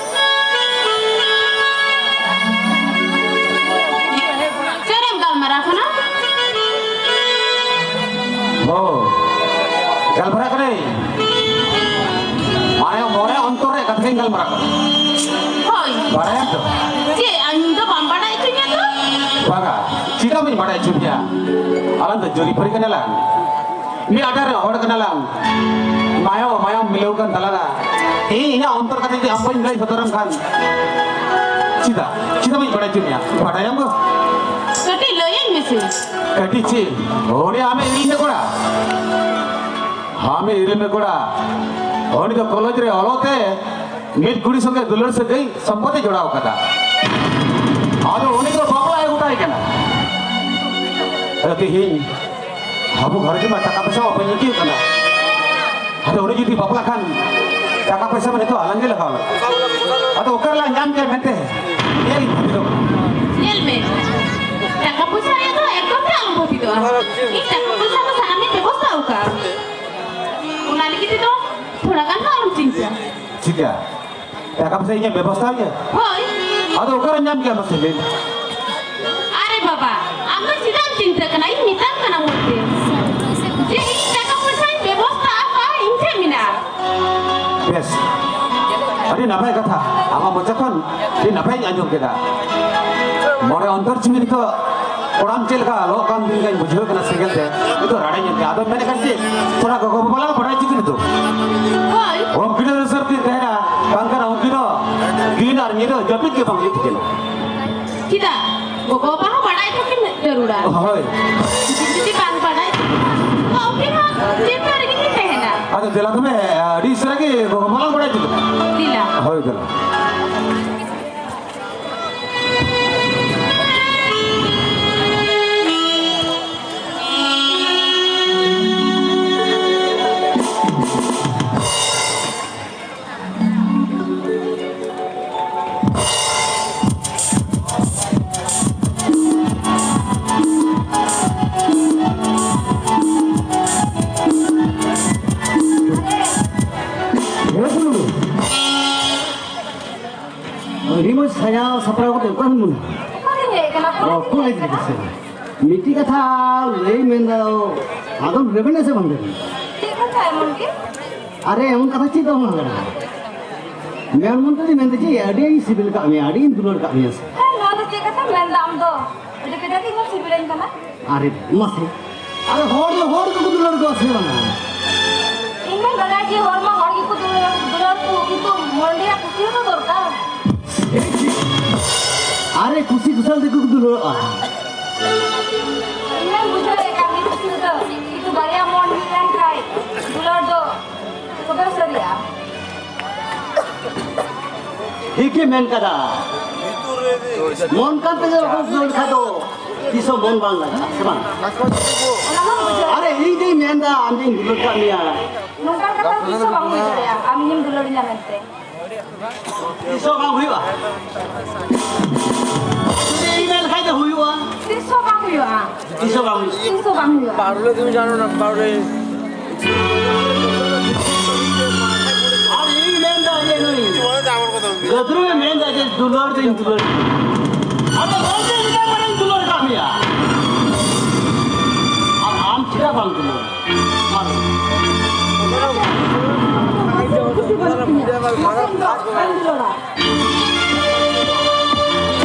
ᱪᱮᱫ ᱮᱢ ᱜᱟᱞᱢᱟᱨᱟᱣ ᱠᱟᱱᱟ? ᱦᱳ, ᱜᱟᱞᱢᱟᱨᱟᱣ ᱠᱟᱹᱱᱟᱹᱧ᱾ ᱢᱟᱱᱮ, ᱢᱚᱱᱮ ᱚᱱᱛᱚᱨ ᱨᱮ ᱠᱟᱛᱷᱟ ᱜᱤᱧ ᱜᱟᱞᱢᱟᱨᱟᱣ ᱠᱟᱱᱟ᱾ ᱦᱳᱭ᱾ ᱵᱟᱲᱟᱭᱟᱢ ᱛᱚ? ᱪᱮᱫ, ᱤᱧ ᱫᱚ ᱵᱟᱢ ᱵᱟᱰᱟᱭ ᱦᱚᱪᱚᱧᱟ ᱛᱚ? ᱵᱟᱝᱟ, ᱪᱮᱫᱟᱜ ᱵᱟᱹᱧ ᱵᱟᱰᱟᱭ ᱦᱚᱪᱚ ᱢᱮᱭᱟ? ᱟᱞᱟᱝ ᱫᱚ ᱡᱩᱨᱤᱯᱟᱹᱨᱤ ᱠᱟᱱᱟᱞᱟᱝ᱾ ᱢᱤᱫ ᱟᱰᱟ ᱨᱮ ᱦᱚᱲ ᱠᱟᱱᱟᱞᱟᱝ᱾ ᱢᱟᱭᱟᱢ, ᱢᱟᱭᱟᱢ ᱢᱤᱞᱟᱹᱣ ᱠᱟᱱ ᱛᱟᱞᱟᱝᱟ᱾ ᱤᱧ ᱤᱧᱟᱹᱜ ᱚᱱᱛᱚᱨ ᱠᱟᱛᱷᱟ ᱡᱩᱫᱤ ᱟᱢ ᱵᱟᱹᱧ ᱞᱟᱹᱭ ᱥᱚᱫᱚᱨᱟᱢ ᱠᱷᱟᱱ, ᱪᱮᱫᱟᱜ, ᱪᱮᱫᱟᱜ ᱵᱟᱹᱧ ᱵᱟᱰᱟᱭ ᱦᱚᱪᱚ ᱢᱮᱭᱟ? ᱵᱟᱰᱟᱭᱟᱢ ᱜᱚ? ᱠᱟᱹᱴᱤᱡ ᱞᱟᱹᱭᱟᱹᱧ ᱢᱮᱥᱮ᱾ ᱠᱟᱹᱴᱤᱡ ᱪᱮᱫ? ᱩᱱᱤ ᱟᱢᱮ ᱤᱨᱤᱞ ᱢᱮ ᱠᱚᱲᱟ᱾ ᱟᱢᱮ ᱤᱨᱤᱞ ᱢᱮ ᱠᱚᱲᱟ᱾ ᱩᱱᱤ ᱫᱚ ᱠᱚᱞᱮᱡᱽ ᱨᱮ ᱚᱞᱚᱜ ᱛᱮ ᱢᱤᱫ ᱠᱩᱲᱤ ᱥᱚᱸᱜᱮ ᱫᱩᱞᱟᱹᱲ ᱥᱟᱹᱜᱟᱹᱭ ᱥᱚᱢᱯᱚᱨᱠᱮ ᱡᱚᱲᱟᱣ ᱠᱟᱫᱟ᱾ ᱟᱫᱚ ᱩᱱᱤ ᱫᱚ ᱵᱟᱯᱞᱟᱭ ᱜᱚᱴᱟᱭ ᱠᱟᱱᱟ᱾ ᱟᱫᱚ ᱛᱮᱦᱮᱧ ᱟᱵᱚ ᱜᱷᱟᱨᱚᱸᱡᱽ ᱨᱮᱢᱟ ᱴᱟᱠᱟ ᱯᱚᱭᱥᱟ ᱢᱟ ᱵᱟᱹᱧ ᱤᱫᱤᱭᱮᱫ ᱠᱟᱱᱟ᱾ ᱟᱫᱚ ᱩᱱᱤ ᱡᱩᱫᱤ ᱵᱟᱯᱞᱟᱜ ᱠᱷᱟᱱ ᱴᱟᱠᱟ ᱯᱚᱭᱥᱟ ᱢᱟ ᱱᱤᱛᱚᱜ ᱟᱞᱟᱝ ᱜᱮ ᱞᱟᱜᱟᱣ ᱞᱟᱝ᱾ ᱟᱫᱚ ᱚᱠᱟ ᱨᱮᱞᱟᱝ ᱧᱟᱢ ᱠᱮᱭᱟ ᱢᱮᱱᱛᱮ? ᱱᱤᱭᱟᱹ ᱜᱤᱧ ᱵᱷᱟᱹᱵᱤᱛᱚᱜ ᱠᱟᱱᱟ᱾ ᱧᱮᱞ ᱢᱮ, ᱴᱟᱠᱟ ᱯᱚᱭᱥᱟ ᱨᱮᱭᱟᱜ ᱫᱚ ᱮᱠᱫᱚᱢ ᱜᱮ ᱟᱞᱚᱢ ᱵᱷᱟᱹᱵᱤᱛᱚᱜᱼᱟ᱾ ᱤᱧ ᱴᱟᱠᱟ ᱯᱚᱭᱥᱟ ᱫᱚ ᱥᱟᱱᱟᱢᱤᱧ ᱵᱮᱵᱚᱥᱛᱷᱟ ᱟᱠᱟᱫᱼᱟ᱾ ᱚᱱᱟ ᱞᱟᱹᱜᱤᱫ ᱛᱮᱫᱚ ᱛᱷᱚᱲᱟ ᱜᱟᱱ ᱦᱚᱸ ᱟᱞᱚᱢ ᱪᱤᱱᱛᱟᱹᱜᱼᱟ᱾ ᱪᱤᱠᱟ? ᱴᱟᱠᱟ ᱯᱚᱭᱥᱟ ᱤᱧᱮ ᱵᱮᱵᱚᱥᱛᱷᱟ ᱟᱹᱧᱟ? ᱦᱳᱭ᱾ ᱟᱫᱚ ᱚᱠᱟᱨᱮ ᱧᱟᱢ ᱠᱮᱭᱟ ᱢᱟᱥᱮ ᱞᱟᱹᱭ ᱢᱮ? ᱟᱨᱮ ᱵᱟᱵᱟ, ᱟᱢ ᱫᱚ ᱪᱮᱫᱟᱜ ᱮᱢ ᱪᱤᱱᱛᱟᱹᱜ ᱠᱟᱱᱟ? ᱤᱧ ᱢᱮᱛᱟᱢ ᱠᱟᱱᱟ ᱢᱚᱡᱽ ᱛᱮ᱾ ᱡᱮ ᱤᱧ ᱴᱟᱠᱟ ᱯᱚᱭᱥᱟᱧ ᱵᱮᱵᱚᱥᱛᱷᱟ ᱟᱠᱟᱫᱼᱟ, ᱤᱧ ᱴᱷᱮᱱ ᱢᱮᱱᱟᱜᱼᱟ᱾ ᱵᱮᱥ, ᱟᱹᱰᱤ ᱱᱟᱯᱟᱭ ᱠᱟᱛᱷᱟ᱾ ᱟᱢᱟᱜ ᱢᱚᱪᱟ ᱠᱷᱚᱱ ᱟᱹᱰᱤ ᱱᱟᱯᱟᱭᱤᱧ ᱟᱸᱡᱚᱢ ᱠᱮᱫᱟ᱾ ᱢᱚᱱᱮ ᱚᱱᱛᱚᱨ ᱡᱤᱣᱤ ᱱᱤᱛᱚᱜ ᱠᱚᱲᱟᱢ ᱪᱮᱫ ᱞᱮᱠᱟ ᱞᱚᱜ ᱠᱟᱱ ᱫᱤᱱ ᱞᱮᱠᱟᱧ ᱵᱩᱡᱷᱟᱹᱣ ᱠᱟᱱᱟ ᱥᱮᱸᱜᱮᱞ ᱛᱮ᱾ ᱱᱤᱛᱚᱜ ᱨᱟᱲᱮᱧ ᱮᱢ ᱠᱮᱫᱟ᱾ ᱟᱫᱚ ᱢᱮᱱᱮᱫ ᱠᱟᱱ ᱪᱮᱫ? ᱛᱷᱚᱲᱟ ᱜᱚᱜᱚ ᱵᱟᱵᱟ ᱞᱟᱝ ᱵᱟᱰᱟᱭ ᱦᱚᱪᱚ ᱠᱤᱱᱟ ᱛᱚ᱾ ᱦᱳᱭ᱾ ᱩᱱᱠᱤᱱ ᱫᱚ ᱥᱟᱹᱨ ᱠᱤᱱ ᱛᱟᱦᱮᱱᱟ, ᱵᱟᱝᱠᱷᱟᱱ ᱩᱱᱠᱤᱱ ᱫᱚ ᱫᱤᱱ ᱟᱨ ᱧᱤᱫᱟᱹ ᱡᱟᱹᱯᱤᱫ ᱜᱮ ᱵᱟᱝ ᱦᱩᱭᱩᱜ ᱛᱟᱹᱠᱤᱱᱟ᱾ ᱪᱮᱫᱟᱜ? ᱜᱚᱜᱚ ᱵᱟᱵᱟ ᱦᱚᱸ ᱵᱟᱰᱟᱭ ᱦᱚᱪᱚ ᱠᱤᱱ ᱡᱟᱹᱨᱩᱲᱟ᱾ ᱦᱳᱭ᱾ ᱡᱩᱫᱤ ᱵᱟᱝ ᱵᱟᱰᱟᱭ ᱠᱷᱟᱱ ᱩᱱᱠᱤᱱ ᱦᱚᱸ ᱪᱤᱱᱛᱟᱹ ᱨᱮᱜᱮ ᱠᱤᱱ ᱛᱟᱦᱮᱱᱟ᱾ ᱟᱫᱚ ᱫᱮᱞᱟ ᱛᱚᱵᱮ, ᱟᱹᱰᱤ ᱩᱥᱟᱹᱨᱟ ᱜᱮ ᱜᱚᱜᱚ ᱵᱟᱵᱟ ᱞᱟᱝ ᱵᱟᱰᱟᱭ ᱦᱚᱪᱚ ᱠᱤᱱᱟ᱾ ᱫᱮᱞᱟ᱾ ᱦᱳᱭ, ᱫᱮᱞᱟ᱾ ᱟᱹᱰᱤ ᱢᱚᱡᱽ ᱥᱟᱡᱟᱣ ᱥᱟᱯᱲᱟᱣ ᱠᱟᱛᱮ ᱚᱠᱟ ᱠᱷᱚᱱ ᱵᱚᱱ ᱚᱠᱟᱨᱮ ᱦᱮᱡ ᱠᱟᱱᱟ? ᱚ, ᱠᱚᱞᱮᱡᱽ ᱨᱮᱜᱮ ᱥᱮ? ᱢᱤᱫᱴᱤᱡ ᱠᱟᱛᱷᱟ ᱞᱟᱹᱭ ᱢᱮᱱᱫᱟ, ᱟᱫᱚᱢ ᱨᱮᱵᱮᱱᱟ ᱥᱮ ᱵᱟᱝ ᱨᱮᱵᱮᱱᱟ? ᱪᱮᱫ ᱠᱟᱛᱷᱟ ᱮᱢᱚᱱ ᱜᱮ? ᱟᱨᱮ, ᱮᱢᱚᱱ ᱠᱟᱛᱷᱟ ᱪᱮᱫ ᱫᱚ ᱵᱟᱝ ᱠᱟᱱᱟ᱾ ᱢᱮᱱ ᱢᱚᱱ ᱛᱮᱫᱚᱧ ᱢᱮᱱᱫᱟ ᱪᱮᱫ, ᱟᱹᱰᱤ ᱟᱸᱴᱤᱧ ᱥᱤᱵᱤᱞ ᱠᱟᱜ ᱢᱮᱭᱟ, ᱟᱹᱰᱤᱧ ᱫᱩᱞᱟᱹᱲ ᱠᱟᱜ ᱢᱮᱭᱟ ᱥᱮ᱾ ᱦᱮᱸ, ᱱᱚᱣᱟ ᱫᱚ ᱪᱮᱫ ᱠᱟᱛᱷᱟ ᱢᱮᱱᱫᱟ ᱟᱢ ᱫᱚ? ᱟᱹᱰᱤ ᱠᱟᱡᱟᱠ ᱤᱧ ᱦᱚᱸ ᱥᱤᱵᱤᱞᱟᱹᱧ ᱠᱟᱱᱟ᱾ ᱟᱨᱮ ᱢᱟᱥᱮ, ᱟᱨᱮ ᱦᱚᱲ ᱫᱚ ᱦᱚᱲ ᱜᱮᱠᱚ ᱫᱩᱞᱟᱹᱲ ᱠᱚᱣᱟ ᱥᱮ ᱵᱟᱝᱟ? ᱤᱧ ᱢᱟᱧ ᱵᱟᱰᱟᱭ ᱡᱮ ᱦᱚᱲ ᱢᱟ ᱦᱚᱲ ᱜᱮᱠᱚ ᱫᱩᱞᱟᱹᱲ, ᱫᱩᱞᱟᱹᱲ ᱠᱚ, ᱠᱤᱱᱛᱩ ᱢᱚᱱ ᱨᱮᱭᱟᱜ ᱠᱩᱥᱤ ᱦᱚᱸᱛᱚ ᱫᱚᱨᱠᱟᱨ᱾ ᱟᱨᱮ ᱠᱩᱥᱤ ᱠᱩᱥᱟᱞ ᱛᱮᱠᱚ ᱫᱩᱞᱟᱹᱲᱚᱜᱼᱟ᱾ ᱤᱧ ᱢᱟᱧ ᱵᱩᱡᱷᱟᱹᱣᱮᱫ ᱠᱟᱱ ᱜᱮ ᱠᱩᱥᱤ ᱫᱚ, ᱠᱤᱱᱛᱩ ᱵᱟᱨᱭᱟ ᱢᱚᱱ ᱢᱤᱫ ᱞᱮᱱᱠᱷᱟᱡ ᱫᱩᱞᱟᱹᱲ ᱫᱚ ᱛᱚᱵᱮ ᱥᱟᱹᱨᱤᱜᱼᱟ᱾ ᱴᱷᱤᱠ ᱜᱮ ᱢᱮᱱ ᱠᱟᱫᱟ᱾ ᱢᱚᱱ ᱠᱟᱱ ᱛᱮᱜᱮ ᱵᱟᱠᱚ ᱫᱩᱞᱟᱹᱲ ᱠᱷᱟᱡ ᱫᱚ ᱛᱤᱥ ᱦᱚᱸ ᱢᱚᱱ ᱵᱟᱝ ᱞᱟᱜᱟᱜᱼᱟ, ᱥᱮ ᱵᱟᱝ? ᱚᱱᱟ ᱢᱟ ᱵᱩᱡᱷᱟᱹᱣ᱾ ᱟᱨᱮ, ᱤᱧ ᱜᱤᱧ ᱢᱮᱱᱫᱟ, ᱟᱢ ᱫᱚᱧ ᱫᱩᱞᱟᱹᱲ ᱠᱟᱜ ᱢᱮᱭᱟ᱾ ᱱᱚᱝᱠᱟᱱ ᱠᱟᱛᱷᱟ ᱫᱚ ᱛᱤᱥ ᱦᱚᱸ ᱵᱟᱝ ᱦᱩᱭ ᱫᱟᱲᱮᱭᱟᱜᱼᱟ, ᱟᱢ ᱤᱧᱮᱢ ᱫᱩᱞᱟᱹᱲᱤᱧᱟ ᱢᱮᱱᱛᱮ᱾ ᱛᱤᱥ ᱦᱚᱸ ᱵᱟᱝ ᱦᱩᱭᱩᱜᱼᱟ᱾ ᱡᱩᱫᱤ ᱤᱧ ᱢᱮᱱ ᱞᱮᱠᱷᱟᱡ ᱫᱚ ᱦᱩᱭᱩᱜᱼᱟ᱾ ᱛᱤᱥ ᱦᱚᱸ ᱵᱟᱝ ᱦᱩᱭᱩᱜᱼᱟ᱾ ᱛᱤᱥ ᱦᱚᱸ ᱵᱟᱝ ᱦᱩᱭᱩᱜᱼᱟ᱾ ᱛᱤᱥ ᱦᱚᱸ ᱵᱟᱝ ᱦᱩᱭᱩᱜᱼᱟ᱾ ᱯᱟᱨᱞᱮ ᱫᱩᱧ ᱡᱟᱱᱚ ᱱᱟ ᱯᱟᱨᱞᱮ᱾ ᱟᱨ ᱤᱧ ᱢᱮᱱᱫᱟ, ᱫᱩᱞᱟᱹᱲ ᱫᱚᱧ ᱫᱩᱞᱟᱹᱲ᱾ ᱟᱫᱚ ᱵᱟᱝ ᱫᱚ ᱢᱤᱫᱴᱟᱝ ᱵᱟᱨᱮᱧ ᱫᱩᱞᱟᱹᱲ ᱠᱟᱜ ᱢᱮᱭᱟ᱾ ᱟᱨ ᱟᱢ ᱪᱮᱫᱟᱜ ᱵᱟᱢ ᱫᱩᱞᱟᱹᱲ? ᱢᱟ ᱞᱟᱹᱭ ᱢᱮ᱾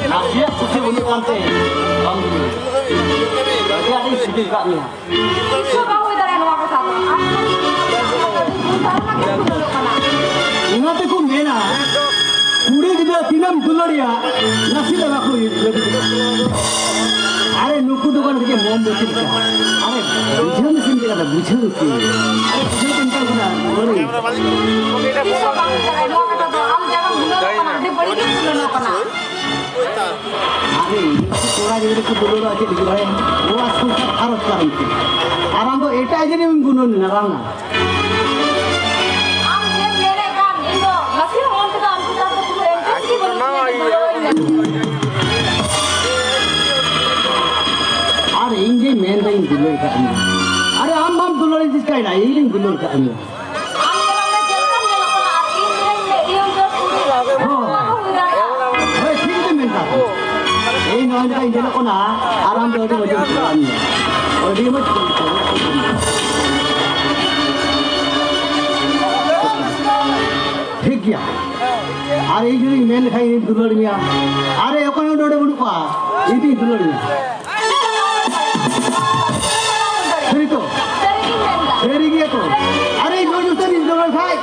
ᱱᱟᱥᱮᱭᱟᱜ ᱠᱩᱥᱤ ᱵᱟᱹᱱᱩᱜ ᱠᱟᱱᱛᱮ ᱵᱟᱢ ᱫᱩᱞᱟᱹᱲ᱾ ᱟᱹᱰᱤ ᱟᱸᱴᱤᱧ ᱥᱤᱵᱤᱞ ᱠᱟᱜ ᱢᱮᱭᱟ᱾ ᱛᱤᱥ ᱦᱚᱸ ᱵᱟᱝ ᱦᱩᱭ ᱫᱟᱲᱮᱭᱟᱜᱼᱟ ᱱᱚᱣᱟ ᱠᱟᱛᱷᱟ ᱫᱚ᱾ ᱟᱢ ᱫᱚ ᱵᱩᱡᱷᱟᱹᱣ ᱫᱟᱲᱮᱭᱟᱜ ᱠᱟᱱᱟ᱾ ᱚᱱᱟ ᱛᱮᱠᱚ ᱢᱮᱱᱟ, ᱠᱩᱲᱤ ᱜᱤᱫᱽᱨᱟᱹ ᱛᱤᱱᱟᱹᱜ ᱮᱢ ᱫᱩᱞᱟᱹᱲᱮᱭᱟ, ᱱᱟᱥᱮ ᱫᱚ ᱵᱟᱠᱚ ᱞᱟᱹᱜᱤᱫ᱾ ᱟᱨᱮ, ᱱᱩᱠᱩ ᱫᱚ ᱵᱟᱝ ᱛᱮᱜᱮ ᱢᱚᱱ ᱫᱚ ᱪᱮᱫ ᱞᱮᱠᱟ? ᱟᱨᱮ, ᱵᱩᱡᱷᱟᱹᱣ ᱢᱮᱥᱮ ᱪᱮᱫ ᱞᱮᱠᱟ, ᱵᱩᱡᱷᱟᱹᱣ ᱢᱮᱥᱮ᱾ ᱟᱨᱮ, ᱵᱩᱡᱷᱟᱹᱣ ᱛᱮ ᱢᱮᱛᱟᱢ ᱠᱟᱱᱟ, ᱫᱩᱞᱟᱹᱲᱤᱧ᱾ ᱛᱤᱥ ᱦᱚᱸ ᱵᱟᱝ ᱦᱩᱭ ᱫᱟᱲᱮᱭᱟᱜᱼᱟ ᱱᱚᱣᱟ ᱠᱟᱛᱷᱟ ᱫᱚ᱾ ᱟᱢ ᱡᱟᱦᱟᱸᱢ ᱫᱩᱞᱟᱹᱲᱚᱜ ᱠᱟᱱᱟ, ᱟᱹᱰᱤ ᱵᱟᱹᱲᱤᱡ ᱮᱢ ᱫᱩᱞᱟᱹᱲᱚᱜ ᱠᱟᱱᱟ᱾ ᱟᱨᱮ, ᱠᱚᱲᱟ ᱜᱤᱫᱽᱨᱟᱹ ᱠᱚ ᱫᱩᱞᱟᱹᱲᱚᱜᱼᱟ ᱪᱮᱫ ᱞᱟᱹᱜᱤᱫ ᱵᱟᱲᱟᱭᱟᱢ? ᱱᱚᱣᱟ ᱥᱚᱝᱥᱟᱨ ᱜᱷᱟᱨᱚᱸᱡᱽ ᱠᱟᱨᱚᱱ ᱛᱮ᱾ ᱟᱨ ᱟᱢ ᱫᱚ ᱮᱴᱟᱜ ᱡᱟᱹᱱᱤᱡ ᱮᱢ ᱜᱩᱱᱟᱹᱱ ᱮᱱᱟ, ᱵᱟᱝᱟ? ᱟᱢ ᱪᱮᱫ ᱮᱢ ᱢᱮᱱᱮᱫ ᱠᱟᱱ? ᱤᱧ ᱫᱚ ᱱᱟᱥᱮ ᱦᱚᱸ ᱢᱚᱱ ᱛᱮᱫᱚ ᱟᱢ ᱪᱮᱛᱟᱱ ᱫᱚ ᱠᱳᱱᱳ interest ᱜᱮ ᱵᱟᱹᱱᱩᱜ ᱛᱤᱧᱟᱹ, ᱤᱧ ᱫᱩᱞᱟᱹᱲ ᱟᱹᱧ ᱢᱮᱱᱛᱮ᱾ ᱟᱨ ᱤᱧ ᱡᱮ ᱢᱮᱱᱫᱟᱹᱧ ᱫᱩᱞᱟᱹᱲ ᱠᱟᱜ ᱢᱮᱭᱟ᱾ ᱟᱨᱮ, ᱟᱢ ᱵᱟᱢ ᱫᱩᱞᱟᱹᱲ ᱤᱧ ᱪᱮᱥᱴᱟᱭᱮᱫᱟ, ᱤᱧ ᱫᱩᱞᱟᱹᱲ ᱠᱟᱜ ᱢᱮᱭᱟ᱾ ᱟᱢ ᱧᱮᱞᱚᱜ ᱢᱮ, ᱪᱮᱫ ᱞᱮᱠᱟᱢ ᱧᱮᱞᱚᱜ ᱠᱟᱱᱟ, ᱟᱨ ᱤᱧ ᱧᱮᱞᱤᱧ ᱢᱮ, ᱤᱧ ᱫᱚ ᱠᱩᱲᱤ ᱦᱚᱸ᱾ ᱵᱟᱠᱚ ᱦᱩᱭ ᱫᱟᱲᱮᱭᱟᱜᱼᱟ᱾ ᱦᱳᱭ, ᱴᱷᱤᱠ ᱜᱮ ᱢᱮᱱ ᱠᱟᱜ ᱠᱚ᱾ ᱤᱧ ᱱᱚᱜᱼᱚᱭ ᱱᱚᱝᱠᱟᱧ ᱧᱮᱞᱚᱜ ᱠᱟᱱᱟ, ᱟᱨ ᱟᱢ ᱫᱚ ᱟᱹᱰᱤ ᱢᱚᱡᱽ ᱮᱢ ᱧᱮᱞᱚᱜ ᱠᱟᱱᱟ᱾ ᱟᱹᱰᱤ ᱢᱚᱡᱽ᱾ ᱴᱷᱤᱠ ᱜᱮᱭᱟ᱾ ᱟᱨ ᱤᱧ ᱡᱩᱫᱤᱧ ᱢᱮᱱ ᱞᱮᱠᱷᱟᱱ ᱤᱧ ᱫᱩᱞᱟᱹᱲ ᱢᱮᱭᱟ, ᱟᱨᱮ ᱚᱠᱚᱭ ᱦᱚᱸ ᱱᱚᱰᱮ ᱵᱟᱹᱱᱩᱜ ᱠᱚᱣᱟ, ᱤᱧ ᱫᱩᱧ ᱫᱩᱞᱟᱹᱲ ᱢᱮᱭᱟ᱾ ᱥᱟᱹᱨᱤ ᱛᱚ? ᱥᱟᱹᱨᱤ ᱜᱮᱭᱟ ᱛᱚ? ᱟᱨᱮ ᱱᱩᱭ ᱩᱛᱟᱹᱨ ᱤᱧ ᱫᱩᱞᱟᱹᱲ ᱠᱷᱟᱡ᱾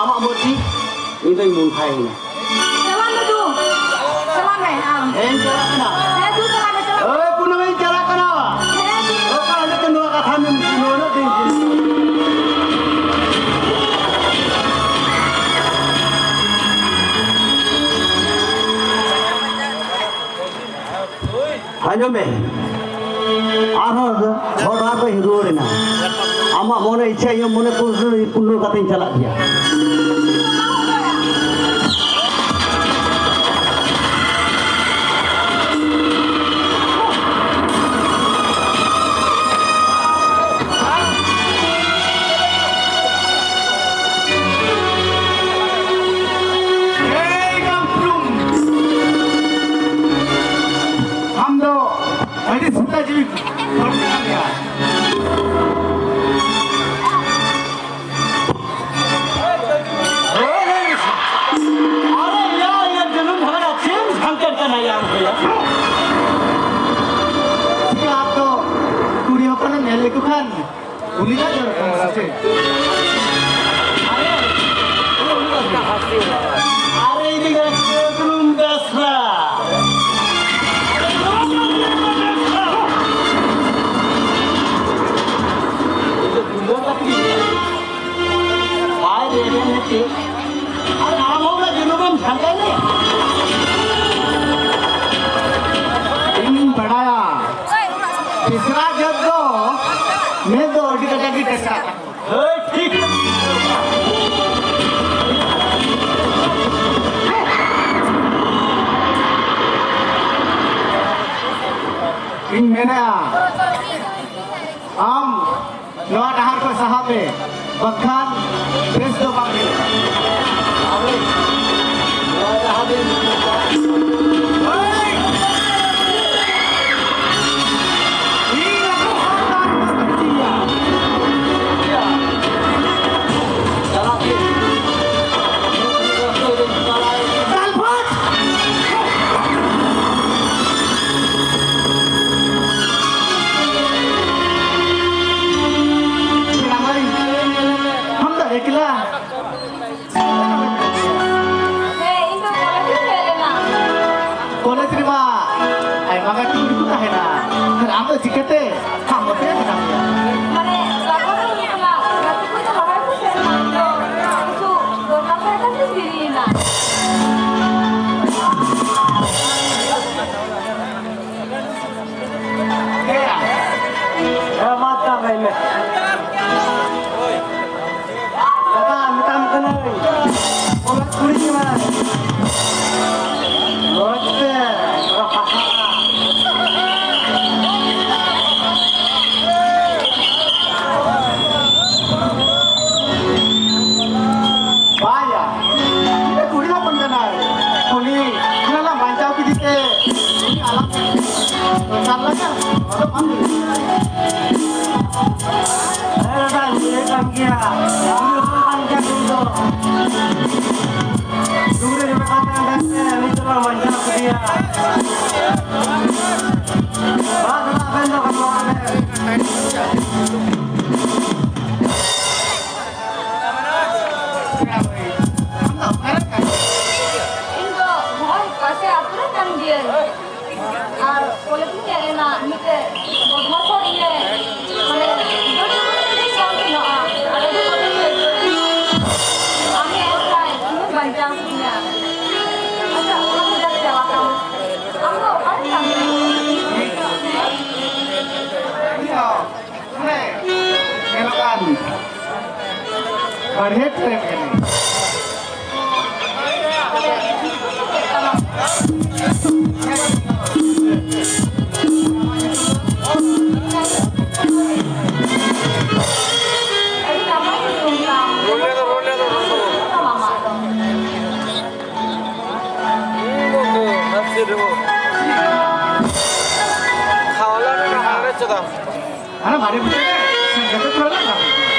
ᱟᱢᱟᱜ ᱢᱚᱨᱡᱤ, ᱤᱧ ᱫᱚᱧ ᱢᱩᱸᱰᱷᱟᱭᱮᱱᱟ᱾ ᱪᱟᱞᱟᱜ ᱢᱮ ᱫᱩ᱾ ᱪᱟᱞᱟᱜ ᱢᱮ ᱟᱢ᱾ ᱦᱮᱸ, ᱪᱟᱞᱟᱜ ᱠᱟᱱᱟ᱾ ᱦᱮᱸ ᱫᱩ, ᱪᱟᱞᱟᱜ ᱢᱮ, ᱪᱟᱞᱟᱜ ᱢᱮ᱾ ᱳᱭ, ᱠᱩᱱᱟᱹᱢᱤ, ᱪᱟᱞᱟᱜ ᱠᱟᱱᱟ᱾ ᱦᱮᱸ ᱫᱩ᱾ ᱚᱠᱟ ᱦᱤᱞᱳᱜ ᱛᱮ ᱱᱚᱣᱟ ᱠᱟᱛᱷᱟ ᱢᱮᱱ, ᱱᱚᱣᱟ ᱦᱤᱞᱳᱜ ᱛᱮ ᱢᱮ, ᱟᱨᱦᱚᱸ ᱦᱚᱨ ᱰᱟᱦᱟᱨ ᱨᱮ ᱨᱩᱣᱟᱹᱲ ᱮᱱᱟ᱾ ᱟᱢᱟᱜ ᱢᱚᱱᱮ ᱤᱪᱪᱷᱟ ᱤᱧᱟᱹᱜ ᱢᱚᱱᱮ ᱯᱩᱨᱱᱚ, ᱯᱩᱨᱱᱚ ᱠᱟᱛᱮᱧ ᱪᱟᱞᱟᱜ ᱜᱮᱭᱟ᱾ ᱮᱭ ᱜᱟᱢᱯᱨᱩᱢ! ᱟᱢ ᱫᱚ ᱟᱹᱰᱤ ᱥᱮᱛᱟ ᱡᱤᱣᱤ ᱦᱚᱲ ᱠᱟᱱ ᱜᱮᱭᱟ᱾ ᱟᱨᱮ ᱭᱟ, ᱭᱟ ᱡᱟᱹᱱᱩᱢ ᱵᱷᱟᱜᱟᱲᱟ, ᱪᱮᱫ ᱮᱢ ᱥᱟᱱᱛᱟᱲ ᱠᱟᱱᱟ ᱭᱟ ᱟᱢ ᱫᱚ ᱭᱟ? ᱪᱮᱫ ᱟᱯ ᱫᱚ ᱠᱩᱲᱤ ᱦᱚᱯᱚᱱᱮᱢ ᱧᱮᱞ ᱞᱮᱠᱚ ᱠᱷᱟᱱ ᱩᱱᱤ ᱫᱚ ᱡᱚᱨ ᱠᱟᱱᱟ ᱥᱮ ᱪᱮᱫ? ᱟᱨᱮ, ᱟᱨᱮ ᱤᱧ ᱫᱚ ᱡᱟᱹᱱᱩᱢ ᱵᱮᱥᱨᱟ᱾ ᱟᱨ ᱟᱢ ᱦᱚᱸ ᱚᱱᱟ ᱡᱩᱞᱩᱢᱮᱢ ᱡᱷᱟᱸᱠᱟᱭ ᱞᱮ᱾ ᱤᱧᱤᱧ ᱵᱟᱲᱟᱭᱟ, ᱛᱮᱥᱨᱟ ᱡᱟᱹᱛ ᱫᱚ ᱢᱮᱫ ᱫᱚ ᱟᱹᱰᱤ ᱠᱟᱡᱟᱠ ᱜᱮ ᱴᱮᱥᱟ᱾ ᱦᱳᱭ, ᱴᱷᱤᱠ᱾ ᱤᱧ ᱢᱮᱱᱟ, ᱟᱢ ᱱᱚᱣᱟ ᱰᱟᱦᱟᱨ ᱠᱷᱚᱱ ᱥᱟᱦᱟᱜ ᱢᱮ, ᱵᱟᱝᱠᱷᱟᱱ ᱵᱮᱥ ᱫᱚ ᱵᱟᱝ ᱦᱩᱭᱩᱜᱼᱟ᱾ ᱱᱚᱣᱟ ᱰᱟᱦᱟᱨ ᱫᱚ ᱤᱧ ᱟᱵᱚ ᱥᱟᱱᱛᱟᱲ ᱠᱚ ᱯᱟᱹᱨᱥᱤᱭᱟ᱾ ᱪᱟᱞᱟᱜ ᱢᱮ᱾ ᱫᱟᱞ ᱵᱷᱟᱴ! ᱦᱟᱢ ᱫᱚ ᱮᱠᱞᱟ᱾ ᱜᱮᱭᱟ᱾ ᱩᱱᱤ ᱦᱚᱸ ᱵᱟᱧᱪᱟᱣ ᱩᱱᱤ ᱫᱚ᱾ ᱰᱩᱝᱨᱤ ᱨᱮ ᱢᱮᱱᱟᱜ ᱛᱟᱭᱟ, ᱰᱟᱝ ᱛᱮ ᱩᱱᱤ ᱫᱚ ᱵᱟᱝ ᱵᱟᱧᱪᱟᱣ ᱠᱮᱫᱮᱭᱟ᱾ ᱢᱟ ᱫᱟᱫᱟ, ᱟᱵᱮᱱ ᱫᱚ ᱜᱟᱞᱢᱟᱨᱟᱣ ᱵᱮᱱ᱾ ᱤᱧ ᱫᱚ ᱱᱚᱜᱼᱚᱭ ᱯᱟᱥᱮ ᱟᱹᱛᱩ ᱨᱮ ᱠᱟᱱ ᱜᱤᱭᱟᱹᱧ᱾ ᱟᱨ ᱠᱚᱞᱮᱡᱽ ᱤᱧ ᱦᱮᱡ ᱮᱱᱟ, ᱢᱤᱫᱴᱮᱡ ᱵᱚᱫᱢᱟᱥ ᱦᱚᱲ ᱤᱧᱮ, ᱢᱟᱱᱮ, ᱡᱚᱛᱚ ᱠᱚ ᱢᱤᱫᱴᱮᱡ ᱠᱟᱱ ᱛᱟᱦᱮᱱᱚᱜᱼᱟ᱾ ᱟᱨ ᱟᱹᱰᱤ ᱠᱚᱴᱷᱤᱱ ᱛᱮ ᱟᱢ ᱦᱮᱡ ᱞᱮᱱᱠᱷᱟᱱ ᱤᱧᱮᱢ ᱵᱟᱧᱪᱟᱣ ᱠᱤᱫᱤᱧᱟ᱾ ᱟᱪᱪᱷᱟ, ᱚᱱᱟ ᱠᱚ ᱡᱟᱠ ᱪᱟᱵᱟ ᱠᱟᱱᱟ᱾ ᱟᱢ ᱫᱚ ᱚᱠᱟᱨᱮ ᱠᱟᱹᱢᱤᱭᱟ? ᱧᱮᱞᱚᱜ ᱠᱟᱱ ᱵᱟᱨᱦᱮ ᱴᱨᱮᱱ ᱠᱟᱱᱟᱭ᱾ ᱦᱟᱱᱟ ᱵᱟᱲᱮ ᱵᱩᱴᱟᱹ ᱨᱮ ᱥᱮᱱ ᱠᱟᱛᱮ ᱛᱷᱚᱲᱟ ᱞᱟᱝ ᱜᱟᱞᱢᱟᱨᱟᱣᱟ᱾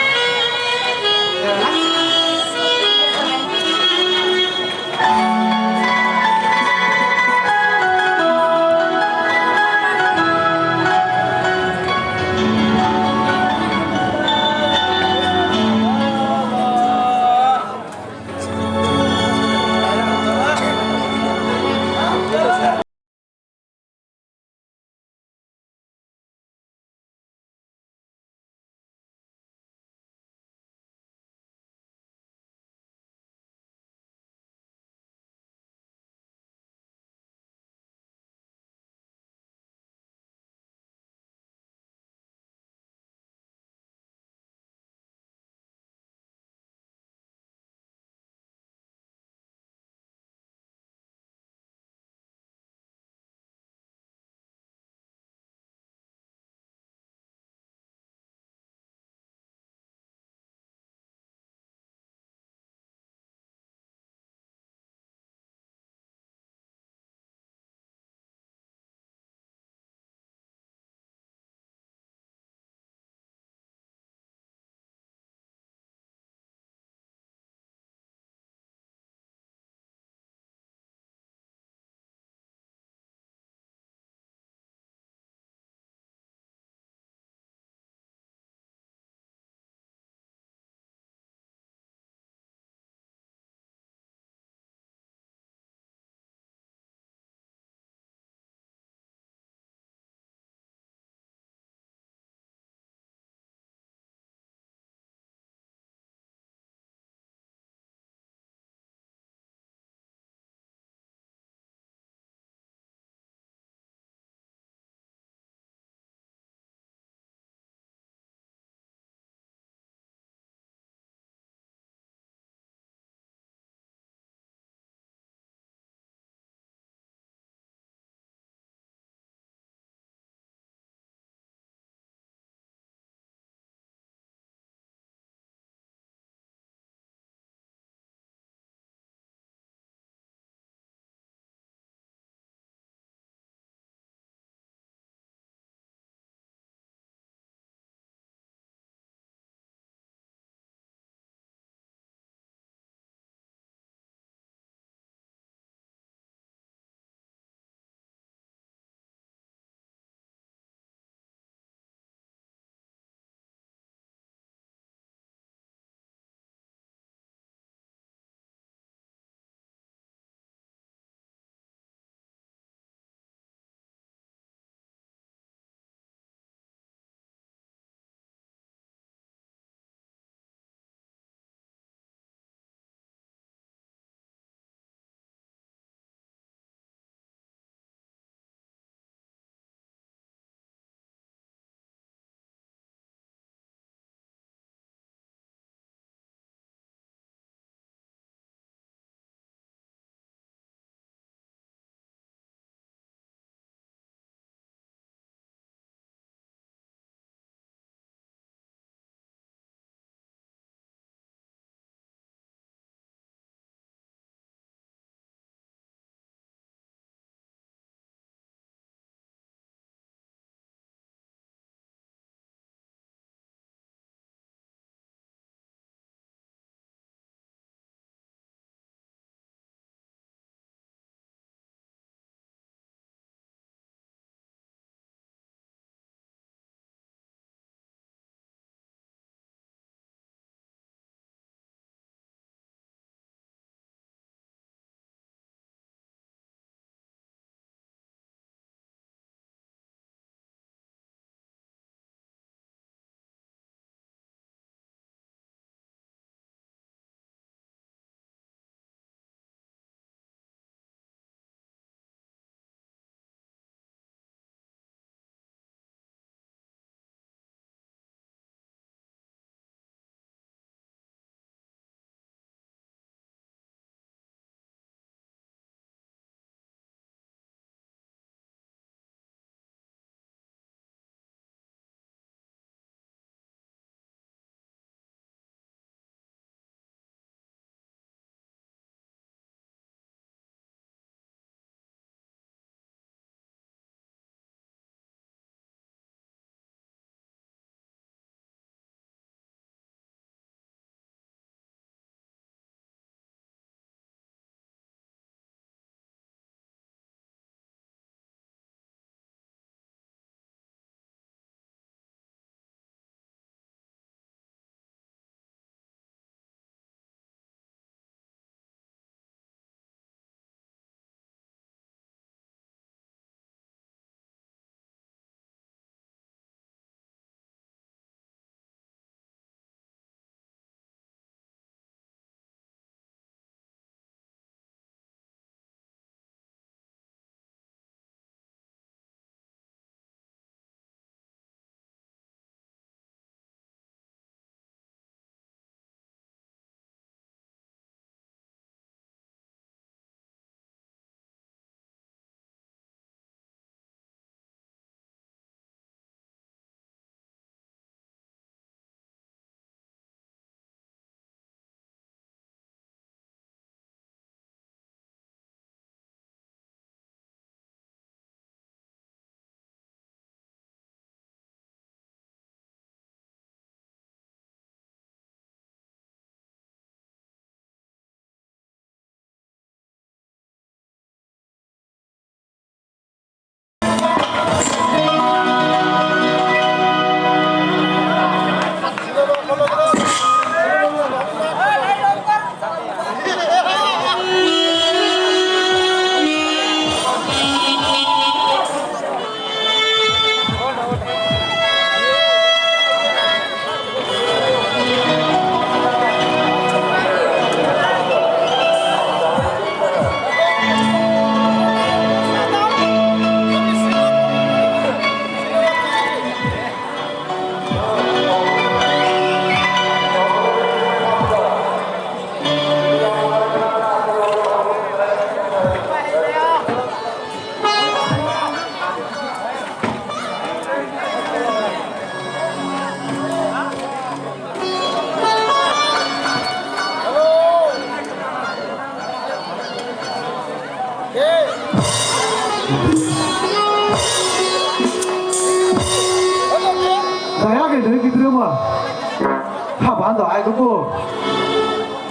ᱵᱟᱝ ᱫᱚ ᱟᱡ ᱜᱚᱜᱚ,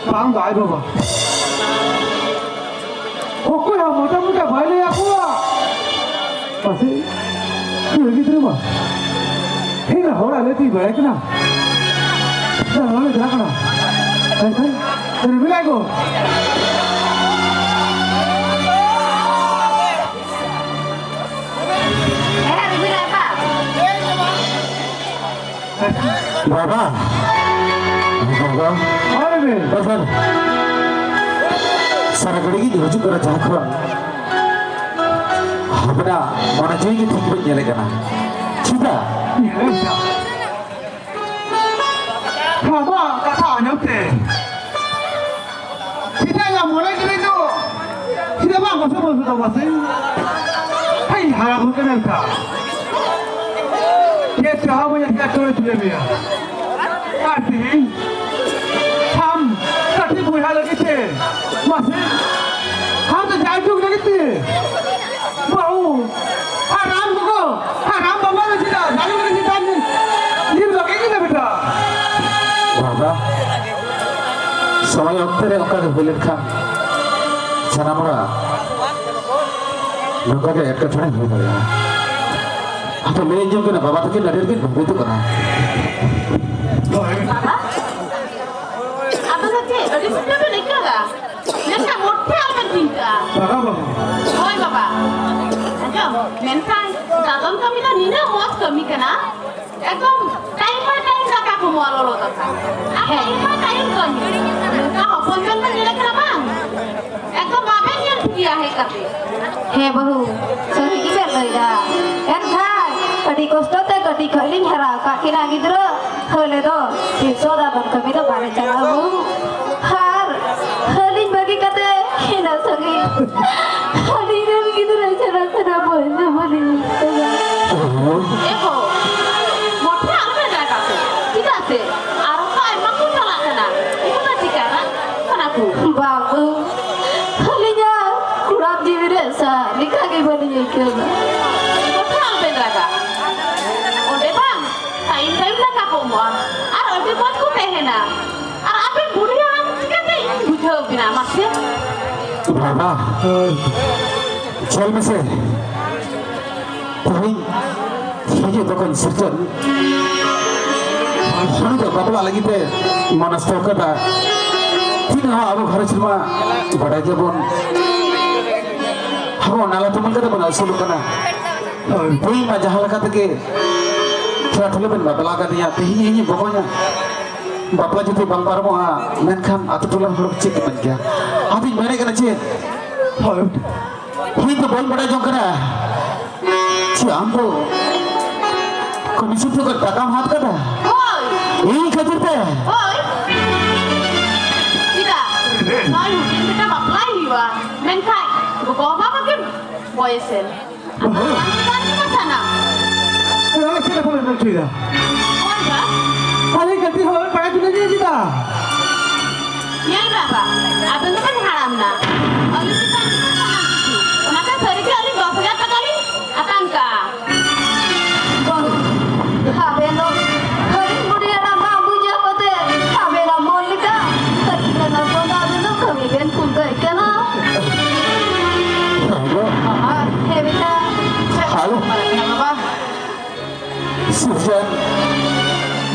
ᱵᱟᱝ ᱫᱚ ᱟᱡ ᱵᱟᱵᱟ᱾ ᱚᱠᱚᱭ ᱦᱚᱸ ᱢᱚᱴᱟ ᱢᱚᱴᱟ ᱵᱟᱭ ᱞᱟᱹᱭ ᱟᱠᱚᱣᱟ᱾ ᱢᱟᱥᱮ, ᱠᱩᱲᱤ ᱜᱤᱫᱽᱨᱟᱹ ᱢᱟ ᱦᱮᱸ ᱦᱚᱲ ᱟᱞᱮ ᱛᱤᱧ ᱵᱟᱲᱟᱭ ᱠᱟᱱᱟ᱾ ᱱᱚᱰᱮ ᱪᱟᱞᱟᱜ ᱠᱟᱱᱟ᱾ ᱦᱮᱸ, ᱦᱮᱸ, ᱨᱤᱢᱤᱞ ᱟᱭ ᱜᱚ᱾ ᱦᱮᱸ, ᱨᱤᱢᱤᱞ ᱟᱭ ᱵᱟ᱾ ᱵᱟᱵᱟ, ᱵᱟᱵᱟ, ᱚᱠᱟᱨᱮ? ᱵᱟᱵᱟ, ᱥᱟᱨᱟ ᱜᱷᱟᱹᱲᱤ ᱜᱤᱧ ᱦᱤᱡᱩᱜ ᱠᱟᱱᱟ ᱡᱟᱦᱟᱸ ᱠᱷᱚᱱ᱾ ᱟᱵᱮᱱᱟᱜ ᱢᱚᱱᱮ ᱡᱤᱣᱤ ᱜᱮ ᱴᱷᱤᱠ ᱵᱟᱹᱧ ᱧᱮᱞᱮ ᱠᱟᱱᱟ᱾ ᱪᱮᱫᱟᱜ? ᱧᱮᱞᱮ ᱢᱮ᱾ ᱵᱟᱵᱟ, ᱠᱟᱛᱷᱟ ᱟᱸᱡᱚᱢ ᱛᱮ᱾ ᱪᱮᱫᱟᱜ ᱭᱟ ᱢᱚᱬᱮ ᱜᱤᱫᱽᱨᱟᱹ ᱫᱚ? ᱪᱮᱫᱟᱜ ᱵᱟᱝ ᱜᱚᱥᱚ ᱜᱚᱥᱚ ᱫᱚ ᱢᱟᱥᱮ? ᱦᱮᱸ, ᱦᱟᱨᱟ ᱵᱩᱨᱩ ᱠᱟᱱᱟ ᱛᱟ᱾ ᱪᱮᱫ ᱪᱟᱦᱟ ᱵᱚᱭᱟ ᱪᱮᱫ ᱛᱚᱲᱮ ᱛᱩᱞᱮ ᱢᱮᱭᱟ? ᱟᱨ ᱛᱮᱦᱮᱧ ᱟᱢ ᱠᱟᱹᱴᱤᱡ ᱵᱚᱭᱦᱟ ᱞᱟᱹᱜᱤᱫ ᱛᱮ ᱢᱟᱥᱮ ᱟᱢ ᱫᱚ ᱡᱟᱭ ᱡᱩᱜᱽ ᱞᱟᱹᱜᱤᱫ ᱛᱮ ᱵᱟᱹᱦᱩ ᱟᱨ ᱟᱢ ᱜᱚᱜᱚ ᱟᱨ ᱟᱢ ᱵᱟᱵᱟ ᱫᱚ ᱪᱮᱫᱟᱜ ᱡᱟᱭ ᱡᱩᱜᱽ ᱞᱟᱹᱜᱤᱫ ᱛᱮ ᱧᱤᱨ ᱵᱟᱹᱜᱤ ᱠᱮᱫᱟ ᱵᱮᱴᱟ? ᱵᱟᱵᱟ, ᱥᱚᱢᱚᱭ ᱚᱠᱛᱮ ᱨᱮ ᱚᱱᱠᱟ ᱜᱮ ᱦᱩᱭ ᱞᱮᱱᱠᱷᱟᱱ ᱥᱟᱱᱟᱢ ᱦᱚᱲᱟᱜ ᱱᱚᱝᱠᱟ ᱜᱮ ᱮᱴᱠᱮᱴᱚᱬᱮ ᱦᱩᱭ ᱫᱟᱲᱮᱭᱟᱜᱼᱟ᱾ ᱟᱫᱚ ᱞᱟᱹᱭ ᱟᱸᱡᱚᱢ ᱠᱟᱱᱟ, ᱵᱟᱵᱟ ᱛᱟᱹᱠᱤᱱ ᱟᱹᱰᱤ ᱟᱸᱴ ᱠᱤᱱ ᱵᱷᱟᱹᱵᱤᱛᱚᱜ ᱠᱟᱱᱟ᱾ ᱵᱟᱵᱟ, ᱟᱵᱮᱱ ᱫᱚ ᱪᱮᱫ ᱟᱹᱰᱤ ᱥᱩᱠ ᱵᱮᱱ ᱟᱹᱭᱠᱟᱹᱣ ᱮᱫᱟ? ᱢᱮᱱᱠᱷᱟᱱ ᱢᱚᱴᱷᱮ ᱟᱞᱚᱵᱮᱱ ᱪᱤᱱᱛᱟᱹᱜᱼᱟ᱾ ᱵᱟᱵᱟ, ᱵᱟᱵᱟ᱾ ᱦᱳᱭ ᱵᱟᱵᱟ, ᱟᱸᱡᱚᱢ, ᱢᱮᱱᱠᱷᱟᱱ ᱥᱟᱫᱚᱢ ᱠᱟᱹᱢᱤ ᱫᱚ ᱱᱤᱱᱟᱹᱜ ᱢᱚᱡᱽ ᱠᱟᱹᱢᱤ ᱠᱟᱱᱟ, ᱮᱠᱫᱚᱢ time by time ᱫᱟᱠᱟ ᱠᱚ ᱮᱢᱚᱜᱼᱟ, ᱞᱚᱞᱚ ᱫᱟᱠᱟ᱾ ᱟᱨ time by time ᱠᱟᱹᱢᱤ᱾ ᱱᱚᱝᱠᱟ ᱦᱚᱯᱚᱱ ᱵᱮᱱ ᱵᱮᱱ ᱧᱮᱞᱮ ᱠᱟᱱᱟ ᱵᱟᱝ? ᱮᱠᱫᱚᱢ ᱵᱟᱵᱮᱱ ᱧᱮᱞ ᱴᱷᱤᱠᱮᱭᱟ ᱦᱮᱡ ᱠᱟᱛᱮ᱾ ᱦᱮᱸ ᱵᱟᱹᱦᱩ, ᱥᱟᱹᱨᱤ ᱜᱮᱵᱮᱱ ᱞᱟᱹᱭᱫᱟ᱾ ᱮᱱᱠᱷᱟᱱ ᱟᱹᱰᱤ ᱠᱚᱥᱴᱚ ᱛᱮ ᱠᱟᱹᱴᱤᱡ ᱠᱷᱚᱱ ᱞᱤᱧ ᱦᱟᱨᱟ ᱟᱠᱟᱫ ᱠᱤᱱᱟ ᱜᱤᱫᱽᱨᱟᱹ᱾ ᱦᱟᱹᱞᱮ ᱫᱚ ᱛᱤᱥ ᱦᱚᱸ ᱫᱟᱫᱚᱱ ᱠᱟᱹᱢᱤ ᱫᱚ ᱵᱟᱞᱮ ᱪᱟᱞᱟᱣ ᱵᱟᱹᱦᱩ᱾ ᱟᱨ ᱟᱹᱞᱤᱧ ᱵᱟᱹᱜᱤ ᱠᱟᱛᱮ ᱤᱱᱟᱹᱜ ᱥᱟᱺᱜᱤᱧ ᱟᱹᱞᱤᱧ ᱨᱮᱱ ᱜᱤᱫᱽᱨᱟᱹ ᱪᱷᱟᱲᱟ ᱪᱷᱟᱲᱟ ᱵᱚᱭᱦᱟ ᱵᱟᱹᱞᱤᱧ ᱟᱹᱭᱠᱟᱹᱣᱟ᱾ ᱮ ᱦᱳ, ᱢᱚᱴᱷᱮ ᱟᱞᱚᱯᱮ ᱨᱟᱜᱟ ᱠᱚ᱾ ᱪᱮᱫᱟᱜ ᱥᱮ ᱟᱨᱚ ᱠᱚ ᱟᱭᱢᱟ ᱠᱚ ᱪᱟᱞᱟᱜ ᱠᱟᱱᱟ᱾ ᱩᱱᱠᱩ ᱫᱚ ᱪᱤᱠᱟᱹ ᱠᱟᱱᱟ ᱠᱚ? ᱵᱟᱹᱵᱩ, ᱟᱹᱞᱤᱧᱟᱜ ᱠᱚᱲᱟᱢ ᱡᱤᱣᱤ ᱨᱮ ᱥᱟᱦ ᱞᱮᱠᱟ ᱜᱮ ᱵᱟᱹᱞᱤᱧ ᱟᱹᱭᱠᱟᱹᱣ ᱮᱫᱟ᱾ ᱢᱚᱴᱷᱮ ᱟᱞᱚᱯᱮ ᱨᱟᱜᱟ᱾ ᱚᱸᱰᱮ ᱵᱟᱝ, time time ᱫᱟᱠᱟ ᱠᱚ ᱮᱢᱚᱜᱼᱟ᱾ ᱟᱨ ᱟᱹᱰᱤ ᱢᱚᱡᱽ ᱠᱚ ᱛᱟᱦᱮᱱᱟ᱾ ᱟᱨ ᱟᱯᱮ ᱵᱩᱲᱦᱤ ᱦᱟᱲᱟᱢ ᱪᱤᱠᱟᱹᱛᱮ ᱤᱧ ᱵᱩᱡᱷᱟᱹᱣ ᱵᱤᱱᱟ ᱢᱟᱥᱮ? ᱵᱟᱵᱟ, ᱧᱮᱞ ᱢᱮᱥᱮ, ᱛᱮᱦᱮᱧ ᱦᱤᱡᱩᱜ ᱫᱚᱠᱚᱧ ᱥᱤᱨᱡᱚᱱ ᱩᱱᱤ ᱫᱚ ᱵᱟᱯᱞᱟ ᱞᱟᱹᱜᱤᱫ ᱛᱮ ᱢᱚᱱᱚᱥᱛᱚ ᱠᱟᱫᱟ᱾ ᱛᱤᱱᱟᱹᱜ ᱦᱚᱸ ᱟᱵᱚ ᱜᱷᱟᱨᱚᱸᱡᱽ ᱨᱮᱢᱟ ᱵᱟᱰᱟᱭ ᱜᱮᱵᱚᱱ, ᱟᱵᱚ ᱱᱟᱞᱟ ᱛᱩᱢᱟᱹᱞ ᱠᱟᱛᱮ ᱵᱚᱱ ᱟᱹᱥᱩᱞᱚᱜ ᱠᱟᱱᱟ᱾ ᱛᱮᱦᱮᱧ ᱢᱟ ᱡᱟᱦᱟᱸ ᱞᱮᱠᱟ ᱛᱮᱜᱮ ᱛᱷᱚᱲᱟ ᱛᱷᱩᱞᱟᱹ ᱵᱮᱱ ᱵᱟᱯᱞᱟ ᱠᱟᱫᱤᱧᱟ, ᱛᱮᱦᱮᱧ ᱤᱧ ᱵᱚᱠᱚᱧᱟ ᱵᱟᱯᱞᱟ ᱡᱩᱫᱤ ᱵᱟᱝ ᱯᱟᱨᱚᱢᱚᱜᱼᱟ, ᱢᱮᱱᱠᱷᱟᱱ ᱟᱛᱳ ᱴᱚᱞᱟ ᱦᱚᱲ ᱪᱮᱫ ᱠᱚ ᱢᱮᱱ ᱜᱮᱭᱟ? ᱟᱫᱚᱧ ᱢᱮᱱᱮᱫ ᱠᱟᱱᱟ ᱪᱮᱫ? ᱦᱳᱭ᱾ ᱤᱧ ᱫᱚ ᱵᱟᱹᱧ ᱵᱟᱲᱟᱭ ᱡᱚᱝ ᱠᱟᱱᱟ᱾ ᱪᱮᱫ ᱟᱢ ᱫᱚ ᱠᱚᱢᱤᱥᱚᱱ ᱠᱷᱚᱱ ᱴᱟᱠᱟᱢ ᱦᱟᱛ ᱠᱟᱫᱟ? ᱦᱳᱭ᱾ ᱤᱧ ᱠᱷᱟᱹᱛᱤᱨ ᱛᱮ? ᱦᱳᱭ᱾ ᱪᱮᱫᱟᱜ? ᱱᱚᱜᱼᱚᱭ ᱦᱩᱰᱤᱧ ᱵᱮᱴᱟ ᱵᱟᱯᱞᱟᱭ ᱦᱩᱭᱩᱜᱼᱟ, ᱢᱮᱱᱠᱷᱟᱱ ᱜᱚᱜᱚ ᱵᱟᱵᱟ ᱵᱟᱹᱠᱤᱱ ᱵᱚᱭᱮᱥᱮᱱ᱾ ᱟᱫᱚ ᱵᱟᱝ ᱪᱮᱫᱟᱜ ᱪᱮᱫᱟᱜ ᱥᱟᱱᱟ? ᱚᱱᱟ ᱪᱮᱫ ᱠᱟᱛᱷᱟ ᱵᱮᱱ ᱢᱮᱱ ᱦᱚᱪᱚᱭᱮᱫᱟ? ᱦᱳᱭ ᱵᱟ᱾ ᱟᱞᱮ ᱠᱟᱹᱴᱤᱡ ᱦᱚᱸ ᱵᱟᱵᱮᱱ ᱯᱟᱲᱦᱟᱣ ᱦᱚᱪᱚ ᱞᱮᱫᱮᱭᱟ ᱪᱮᱫᱟᱜ? ᱧᱮᱞ ᱢᱮ ᱵᱟ, ᱟᱵᱮᱱ ᱫᱚᱵᱮᱱ ᱦᱟᱲᱟᱢ ᱱᱟ᱾ ᱟᱹᱞᱤᱧ ᱪᱮᱛᱟᱱ ᱨᱮ ᱥᱟᱱᱟᱢ ᱠᱤᱪᱷᱩ᱾ ᱚᱱᱟᱛᱮ ᱥᱟᱹᱨᱤᱜᱮ ᱟᱹᱞᱤᱧ ᱫᱚᱥ ᱦᱟᱡᱟᱨ ᱴᱟᱠᱟ ᱞᱤᱧ ᱟᱛᱟᱝ ᱠᱟᱜᱼᱟ᱾ ᱵᱟᱹᱦᱩ, ᱟᱵᱮᱱ ᱫᱚ ᱦᱟᱹᱲᱤᱧ ᱵᱩᱰᱷᱤ ᱦᱟᱲᱟᱢ ᱵᱟᱝ ᱵᱩᱡᱷᱟᱹᱣ ᱠᱟᱛᱮ ᱟᱵᱮᱱᱟᱜ ᱢᱚᱱ ᱞᱮᱠᱟ ᱠᱟᱹᱴᱤᱡ ᱨᱮᱱᱟᱜ ᱵᱚᱸᱜᱟ ᱟᱵᱮᱱ ᱫᱚ ᱠᱟᱹᱢᱤ ᱵᱮᱱ ᱠᱩᱞ ᱠᱟᱭ ᱠᱟᱱᱟ᱾ ᱦᱮᱸ ᱵᱮᱴᱟ᱾ ᱦᱮᱞᱳ᱾ ᱥᱤᱨᱡᱚᱱ,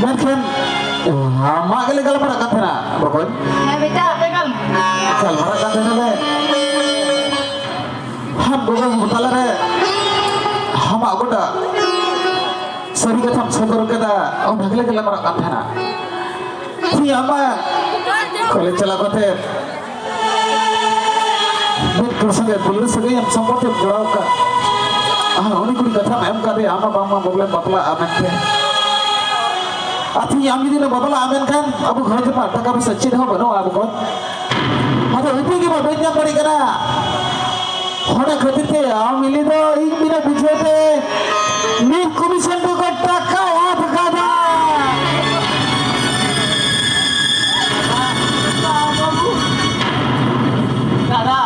ᱢᱮᱱᱠᱷᱟᱱ ᱟᱢᱟᱜ ᱜᱮᱞᱮ ᱜᱟᱞᱢᱟᱨᱟᱜ ᱠᱟᱱ ᱛᱟᱦᱮᱱᱟ ᱵᱚᱠᱚᱧ᱾ ᱦᱮᱸ ᱵᱮᱴᱟ᱾ ᱜᱟᱞᱢᱟᱨᱟᱜ ᱠᱟᱱ ᱛᱟᱦᱮᱱᱟ ᱞᱮ᱾ ᱟᱢ ᱜᱚᱜᱚ ᱛᱟᱞᱟᱨᱮ ᱟᱢᱟᱜ ᱜᱚᱴᱟ ᱥᱟᱹᱨᱤ ᱠᱟᱛᱷᱟᱢ ᱥᱚᱫᱚᱨ ᱠᱮᱫᱟ, ᱚᱱᱟ ᱜᱮᱞᱮ ᱜᱟᱞᱢᱟᱨᱟᱜ ᱠᱟᱱ ᱛᱟᱦᱮᱱᱟ᱾ ᱛᱤᱦᱤᱧ ᱟᱢ ᱢᱟ ᱠᱚᱞᱮᱡᱽ ᱪᱟᱞᱟᱣ ᱠᱟᱛᱮ ᱢᱤᱫ ᱠᱩᱲᱤ ᱥᱚᱸᱜᱮ ᱫᱩᱞᱟᱹᱲ ᱥᱟᱹᱜᱟᱹᱭ ᱮᱢ ᱥᱚᱢᱯᱚᱨᱠᱮᱢ ᱡᱚᱲᱟᱣ ᱠᱟᱜ᱾ ᱟᱨ ᱩᱱᱤ ᱠᱩᱲᱤ ᱠᱟᱛᱷᱟᱢ ᱮᱢ ᱠᱟᱫᱮᱭᱟ, ᱟᱢ ᱢᱟ ᱵᱟᱝᱢᱟ ᱵᱚᱫᱞᱮᱢ ᱵᱟᱯᱞᱟᱜᱼᱟ ᱢᱮᱱᱛᱮ᱾ ᱟᱨ ᱛᱤᱦᱤᱧ ᱟᱢ ᱡᱩᱫᱤ ᱵᱚᱫᱞᱟᱜᱼᱟ ᱢᱮᱱᱠᱷᱟᱱ ᱟᱵᱚ ᱜᱷᱟᱨᱚᱸᱡᱽ ᱨᱮᱢᱟ ᱴᱟᱠᱟ ᱯᱚᱭᱥᱟ ᱪᱮᱫ ᱦᱚᱸ ᱵᱟᱹᱱᱩᱜᱼᱟ ᱟᱵᱚ ᱠᱚ᱾ ᱟᱫᱚ ᱩᱯᱟᱹᱭ ᱜᱮ ᱢᱟ ᱵᱟᱹᱧ ᱧᱟᱢ ᱫᱟᱲᱮᱭᱟᱜ ᱠᱟᱱᱟ᱾ ᱚᱱᱟ ᱠᱷᱟᱹᱛᱤᱨ ᱛᱮ ᱟᱢ ᱤᱞᱤ ᱫᱚ ᱤᱧ ᱵᱤᱱᱟᱹ ᱵᱩᱡᱷᱟᱹᱣ ᱛᱮ ᱢᱤᱫ ᱠᱚᱢᱤᱥᱚᱱ ᱴᱟᱠᱟ ᱴᱟᱠᱟᱭ ᱦᱟᱛ ᱠᱟᱫᱟ᱾ ᱫᱟᱫᱟ,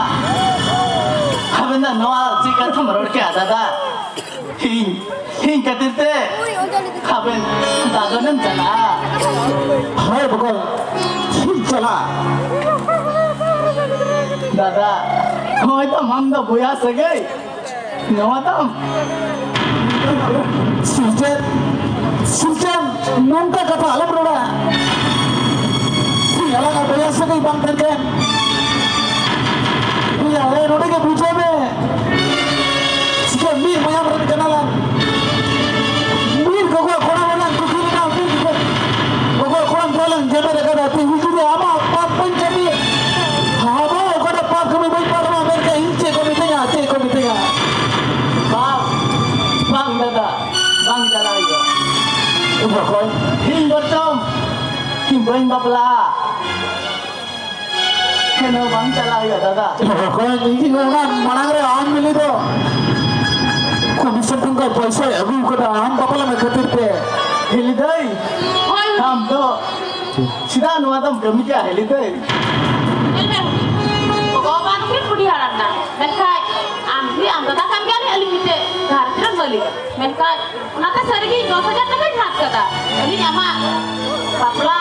ᱟᱵᱮᱱ ᱫᱚ ᱱᱚᱣᱟ ᱪᱮᱫ ᱠᱟᱛᱷᱟᱢ ᱨᱚᱲ ᱠᱮᱜᱼᱟ ᱫᱟᱫᱟ? ᱤᱧ, ᱤᱧ ᱠᱷᱟᱹᱛᱤᱨ ᱛᱮ ᱟᱵᱮᱱ ᱫᱟᱫᱚᱱᱮᱢ ᱪᱟᱞᱟᱜᱼᱟ? ᱵᱚᱠᱚᱧ, ᱴᱷᱤᱠ ᱪᱟᱞᱟᱜ᱾ ᱫᱟᱫᱟ, ᱦᱳᱭ ᱛᱚ, ᱟᱢ ᱫᱚ ᱵᱚᱭᱦᱟ ᱥᱟᱹᱜᱟᱹᱭ᱾ ᱱᱚᱣᱟ ᱛᱟᱢ? ᱥᱤᱨᱡᱚᱱ, ᱥᱤᱨᱡᱚᱱ, ᱱᱚᱝᱠᱟ ᱠᱟᱛᱷᱟ ᱟᱞᱚᱢ ᱨᱚᱲᱟ᱾ ᱪᱮᱫ ᱟᱞᱟᱝᱟᱜ ᱵᱚᱭᱦᱟ ᱥᱟᱹᱜᱟᱹᱭ ᱵᱟᱝ ᱛᱟᱦᱮᱸ ᱠᱟᱱ? ᱵᱚᱭᱦᱟ, ᱮ, ᱱᱚᱰᱮ ᱜᱮ ᱵᱩᱡᱷᱟᱹᱣ ᱢᱮ᱾ ᱪᱤᱠᱟᱹ ᱢᱤᱫ ᱢᱟᱭᱟᱢ ᱨᱮᱱ ᱠᱟᱱᱟᱞᱟᱝ? ᱢᱤᱫ ᱜᱚᱜᱚ ᱠᱚᱲᱟ ᱨᱮᱱᱟᱜ ᱠᱩᱠᱷᱤ ᱢᱮᱱᱟᱜᱼᱟ, ᱢᱤᱫ ᱜᱚᱜᱚ, ᱜᱚᱜᱚ ᱠᱚᱲᱟ ᱠᱚ ᱞᱟᱝ ᱡᱚᱢᱮᱨ ᱟᱠᱟᱫᱟ᱾ ᱛᱮᱦᱮᱧ ᱡᱩᱫᱤ ᱟᱢᱟᱜ ᱯᱟᱯ ᱵᱟᱹᱧ ᱠᱟᱹᱢᱤ, ᱟᱢᱟᱜ ᱚᱠᱟᱴᱟᱜ ᱯᱟᱯ ᱠᱟᱹᱢᱤ ᱵᱟᱹᱧ ᱯᱟᱞᱚᱱᱟ, ᱢᱮᱱᱠᱷᱟᱱ ᱤᱧ ᱪᱮᱫ ᱠᱚ ᱢᱤᱛᱟᱹᱧᱟ, ᱪᱮᱫ ᱠᱚ ᱢᱤᱛᱟᱹᱧᱟ? ᱵᱟᱝ, ᱵᱟᱝ ᱫᱟᱫᱟ, ᱵᱟᱝ ᱪᱟᱞᱟᱜ ᱦᱩᱭᱩᱜᱼᱟ᱾ ᱚᱠᱚᱭ? ᱤᱧ ᱵᱚᱨᱪᱚᱢ, ᱤᱧ ᱵᱟᱹᱧ ᱵᱟᱯᱞᱟᱜᱼᱟ᱾ ᱦᱮᱸ, ᱱᱚᱣᱟ ᱵᱟᱝ ᱪᱟᱞᱟᱜ ᱦᱩᱭᱩᱜᱼᱟ, ᱫᱟᱫᱟ᱾ ᱚᱠᱚᱭ ᱤᱧ ᱚᱱᱟ ᱢᱟᱲᱟᱝ ᱨᱮ ᱟᱢ ᱢᱤᱞᱤ ᱫᱚ ᱠᱚᱢᱤᱥᱚᱱ ᱴᱷᱮᱱ ᱠᱷᱚᱱ ᱯᱚᱭᱥᱟᱭ ᱟᱹᱜᱩ ᱠᱟᱫᱟ, ᱟᱢ ᱵᱟᱯᱞᱟ ᱢᱮ ᱠᱷᱟᱹᱛᱤᱨ ᱛᱮ᱾ ᱦᱤᱞᱤ ᱫᱟᱹᱭ, ᱦᱳᱭ᱾ ᱟᱢ ᱫᱚ ᱪᱮᱫᱟᱜ ᱱᱚᱣᱟ ᱫᱚᱢ ᱠᱟᱹᱢᱤ ᱠᱮᱜᱼᱟ, ᱦᱤᱞᱤ ᱫᱟᱹᱭ? ᱧᱮᱞ ᱢᱮ, ᱜᱚᱜᱚ ᱵᱟᱵᱟ ᱱᱩᱠᱤᱱ ᱵᱩᱰᱷᱤ ᱦᱟᱲᱟᱢ ᱱᱟ, ᱢᱮᱱᱠᱷᱟᱡ ᱟᱢ ᱜᱮ, ᱟᱢ ᱫᱟᱫᱟ ᱠᱟᱱ ᱜᱮᱭᱟ ᱟᱹᱞᱤᱧ ᱢᱤᱫᱴᱮᱡ ᱜᱷᱟᱨᱚᱸᱡᱽ ᱨᱮᱱ ᱢᱟᱹᱞᱤᱠ᱾ ᱢᱮᱱᱠᱷᱟᱡ ᱚᱱᱟᱛᱮ ᱥᱟᱹᱨᱤᱜᱮ ᱫᱚᱥ ᱦᱟᱡᱟᱨ ᱴᱟᱠᱟᱧ ᱦᱟᱛ ᱠᱟᱫᱟ᱾ ᱟᱹᱞᱤᱧ ᱟᱢᱟᱜ ᱵᱟᱯᱞᱟ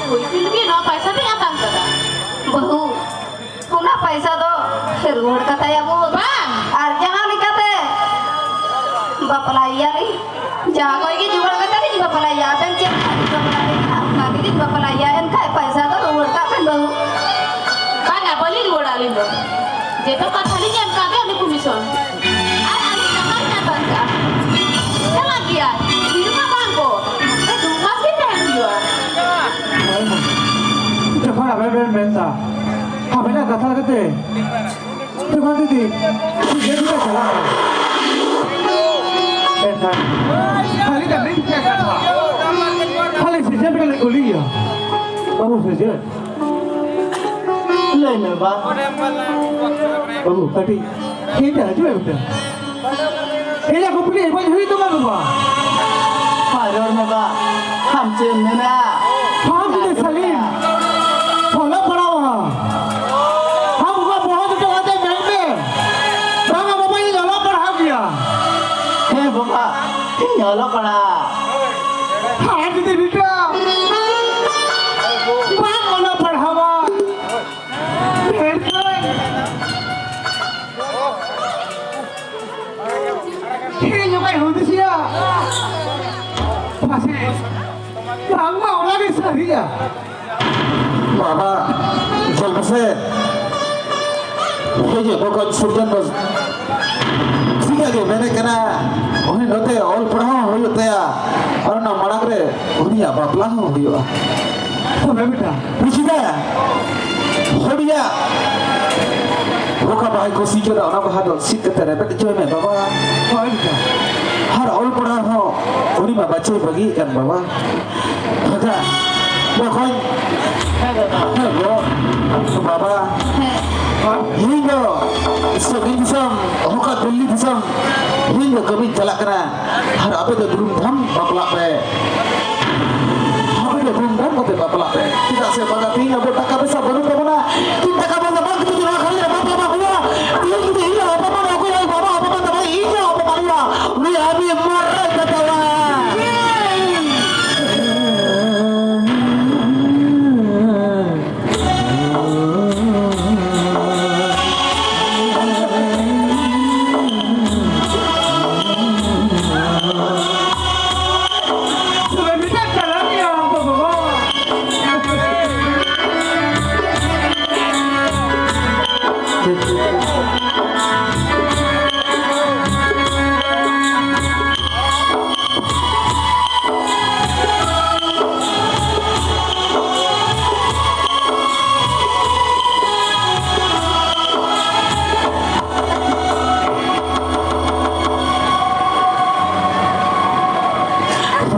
ᱦᱩᱭ ᱦᱚᱪᱚ ᱞᱟᱹᱜᱤᱫ ᱱᱚᱣᱟ ᱯᱚᱭᱥᱟ ᱫᱚᱧ ᱟᱛᱟᱝ ᱠᱟᱫᱟ᱾ ᱵᱟᱹᱦᱩ, ᱚᱱᱟ ᱯᱚᱭᱥᱟ ᱫᱚ ᱨᱩᱣᱟᱹᱲ ᱠᱟᱛᱟᱭᱟᱵᱚᱱ᱾ ᱵᱟᱝ᱾ ᱟᱨ ᱡᱟᱦᱟᱸ ᱞᱮᱠᱟᱛᱮ ᱵᱟᱯᱞᱟᱭᱮᱭᱟᱞᱤᱧ, ᱡᱟᱦᱟᱸ ᱠᱷᱚᱡ ᱜᱮ ᱡᱩᱜᱟᱲ ᱠᱟᱛᱮ ᱞᱤᱧ ᱵᱟᱯᱞᱟᱭᱮᱭᱟ, ᱟᱵᱮᱱ ᱪᱮᱫ ᱞᱮᱠᱟ ᱵᱤᱱ ᱵᱟᱯᱞᱟᱭᱮᱭᱟ, ᱚᱱᱠᱟ ᱜᱮᱞᱤᱧ ᱵᱟᱯᱞᱟᱭᱮᱭᱟ᱾ ᱮᱱᱠᱷᱟᱡ ᱯᱚᱭᱥᱟ ᱫᱚ ᱨᱩᱣᱟᱹᱲ ᱠᱟᱜ ᱵᱮᱱ, ᱵᱟᱹᱦᱩ᱾ ᱵᱟᱝᱟ, ᱵᱟᱹᱞᱤᱧ ᱨᱩᱣᱟᱹᱲᱟ ᱟᱹᱞᱤᱧ ᱫᱚ᱾ ᱡᱮᱛᱮ ᱠᱟᱛᱷᱟ ᱞᱤᱧ ᱮᱢ ᱠᱟᱜ ᱜᱮ ᱩᱱᱤ ᱠᱚᱢᱤᱥᱚᱱ᱾ ᱟᱨ ᱟᱹᱞᱤᱧ ᱴᱟᱠᱟ ᱞᱤᱧ ᱦᱟᱛᱟᱣ ᱠᱟᱜᱼᱟ᱾ ᱪᱟᱞᱟᱜ ᱜᱮᱭᱟ᱾ ᱦᱤᱡᱩᱜ ᱢᱟ ᱵᱟᱝ ᱠᱚ᱾ ᱫᱩ ᱢᱟᱥ ᱜᱮ ᱛᱟᱦᱮᱱ ᱦᱩᱭᱩᱜᱼᱟ᱾ ᱡᱚᱠᱷᱚᱱ ᱟᱵᱮᱱ ᱵᱮᱱ ᱢᱮᱱᱫᱟ, ᱟᱵᱮᱱᱟᱜ ᱠᱟᱛᱷᱟ ᱞᱮᱠᱟᱛᱮ ᱡᱚᱠᱷᱚᱱ ᱡᱩᱫᱤ ᱥᱤᱡᱮᱱ ᱠᱚ ᱪᱟᱞᱟᱜᱼᱟ, ᱮᱱᱠᱷᱟᱱ ᱠᱷᱟᱹᱞᱤ ᱫᱚ ᱢᱤᱫᱴᱮᱱ ᱠᱟᱛᱷᱟ, ᱠᱷᱟᱹᱞᱤ ᱥᱤᱡᱮᱱ ᱜᱮᱞᱮ ᱠᱩᱞᱤᱭᱮᱭᱟ, ᱵᱟᱹᱵᱩ ᱥᱤᱡᱮᱱ᱾ ᱞᱟᱹᱭ ᱢᱮ ᱵᱟ᱾ ᱵᱟᱹᱵᱩ, ᱠᱟᱹᱴᱤᱡ ᱤᱧ ᱴᱷᱮᱱ ᱦᱤᱡᱩᱜ ᱢᱮ ᱵᱮᱴᱟ᱾ ᱤᱧᱟᱹᱜ ᱠᱩᱠᱞᱤ ᱵᱟᱹᱧ ᱦᱩᱭ ᱛᱟᱢᱟ ᱵᱟᱵᱟ᱾ ᱦᱳᱭ, ᱨᱚᱲ ᱢᱮ ᱵᱟ᱾ ᱟᱢ ᱪᱮᱫ ᱮᱢ ᱢᱮᱱᱟ? ᱟᱢ ᱡᱩᱫᱤ ᱥᱟᱹᱞᱤᱢ ᱚᱞᱚᱜ ᱯᱟᱲᱦᱟᱣᱟ, ᱟᱢ ᱚᱠᱟ ᱵᱚᱦᱚᱜ ᱡᱚᱴᱟ ᱠᱟᱛᱮ ᱢᱮᱱ ᱢᱮ, ᱵᱟᱝᱟ ᱵᱟᱵᱟ, ᱤᱧ ᱚᱞᱚᱜ ᱯᱟᱲᱦᱟᱣ ᱜᱮᱭᱟ᱾ ᱦᱮᱸ ᱵᱟᱵᱟ, ᱤᱧ ᱚᱞᱚᱜ ᱯᱟᱲᱦᱟᱣ᱾ ᱟᱨ ᱡᱩᱫᱤ ᱵᱮᱴᱟ ᱦᱩᱭᱩᱜᱼᱟ᱾ ᱵᱟᱵᱟ, ᱧᱮᱞ ᱢᱮᱥᱮ᱾ ᱦᱮᱡ ᱵᱚᱠᱚᱧ ᱥᱤᱨᱡᱚᱱ ᱫᱚ ᱴᱷᱤᱠᱟᱹ ᱜᱮ ᱢᱮᱱᱮᱫ ᱠᱟᱱᱟ, ᱩᱱᱤ ᱱᱚᱛᱮ ᱚᱞ ᱯᱟᱲᱦᱟᱣ ᱦᱚᱸ ᱦᱩᱭᱩᱜ ᱛᱟᱭᱟ, ᱟᱨ ᱚᱱᱟ ᱢᱟᱲᱟᱝ ᱨᱮ ᱩᱱᱤᱭᱟᱜ ᱵᱟᱯᱞᱟ ᱦᱚᱸ ᱦᱩᱭᱩᱜᱼᱟ᱾ ᱦᱳᱭ ᱵᱮᱴᱟ᱾ ᱵᱩᱡᱷᱟᱹᱣ? ᱦᱩᱰᱤᱭᱟ᱾ ᱚᱠᱟ ᱵᱟᱦᱟᱭ ᱠᱩᱥᱤ ᱠᱟᱱᱟ, ᱚᱱᱟ ᱵᱟᱦᱟ ᱫᱚ ᱥᱤᱫ ᱠᱟᱛᱮ ᱨᱮᱵᱮᱫ ᱦᱚᱪᱚᱭ ᱢᱮ ᱵᱟᱵᱟ᱾ ᱦᱳᱭ ᱵᱮᱴᱟ᱾ ᱟᱨ ᱚᱞ ᱯᱟᱲᱦᱟᱣ ᱦᱚᱸ ᱩᱱᱤ ᱢᱟ ᱵᱟᱪᱚᱭ ᱵᱟᱹᱜᱤᱭᱮᱫ ᱠᱟᱱ ᱵᱟᱵᱟ᱾ ᱵᱟᱠᱷᱟᱱ ᱵᱟᱵᱟ, ᱤᱧ ᱫᱚ ᱥᱟᱺᱜᱤᱧ ᱫᱤᱥᱚᱢ, ᱚᱠᱟ ᱫᱤᱞᱞᱤ ᱫᱤᱥᱚᱢ, ᱤᱧ ᱫᱚ ᱠᱟᱹᱢᱤᱧ ᱪᱟᱞᱟᱜ ᱠᱟᱱᱟ᱾ ᱟᱨ ᱟᱯᱮ ᱫᱚ ᱫᱷᱩᱢᱫᱷᱟᱢ ᱵᱟᱯᱞᱟᱜ ᱯᱮ᱾ ᱟᱯᱮ ᱫᱚ ᱫᱷᱩᱢᱫᱷᱟᱢ ᱠᱟᱛᱮ ᱵᱟᱯᱞᱟᱜ ᱯᱮ᱾ ᱪᱮᱫᱟᱜ ᱥᱮ ᱵᱟᱝᱟ, ᱛᱮᱦᱮᱧ ᱟᱵᱚ ᱴᱟᱠᱟ ᱯᱚᱭᱥᱟ ᱵᱟᱹᱱᱩᱜ ᱛᱟᱵᱚᱱᱟ᱾ ᱛᱤᱱ ᱴᱟᱠᱟ ᱯᱚᱭᱥᱟ ᱵᱟᱝ ᱠᱷᱟᱹᱛᱤᱨ ᱛᱮ ᱱᱚᱣᱟ ᱠᱷᱟᱹᱞᱤ ᱨᱮ ᱵᱟᱯᱞᱟ ᱵᱟᱝ ᱦᱩᱭᱩᱜᱼᱟ᱾ ᱛᱮᱦᱮᱧ ᱡᱩᱫᱤ ᱤᱧ ᱞᱟᱝ ᱚᱯᱚᱢᱟᱱ, ᱚᱠᱚᱭ ᱦᱚᱸ ᱵᱟᱵᱟ ᱚᱯᱚᱢᱟᱱ ᱫᱚ ᱵᱟᱝ, ᱤᱧ ᱞᱟᱝ ᱚᱯᱚᱢᱟᱱ ᱦᱩᱭᱩᱜᱼᱟ᱾ ᱩᱱᱤ ᱟᱹᱰᱤ ᱢᱟᱨᱟᱝ ᱠᱟᱛᱷᱟ ᱚᱲᱟᱜ᱾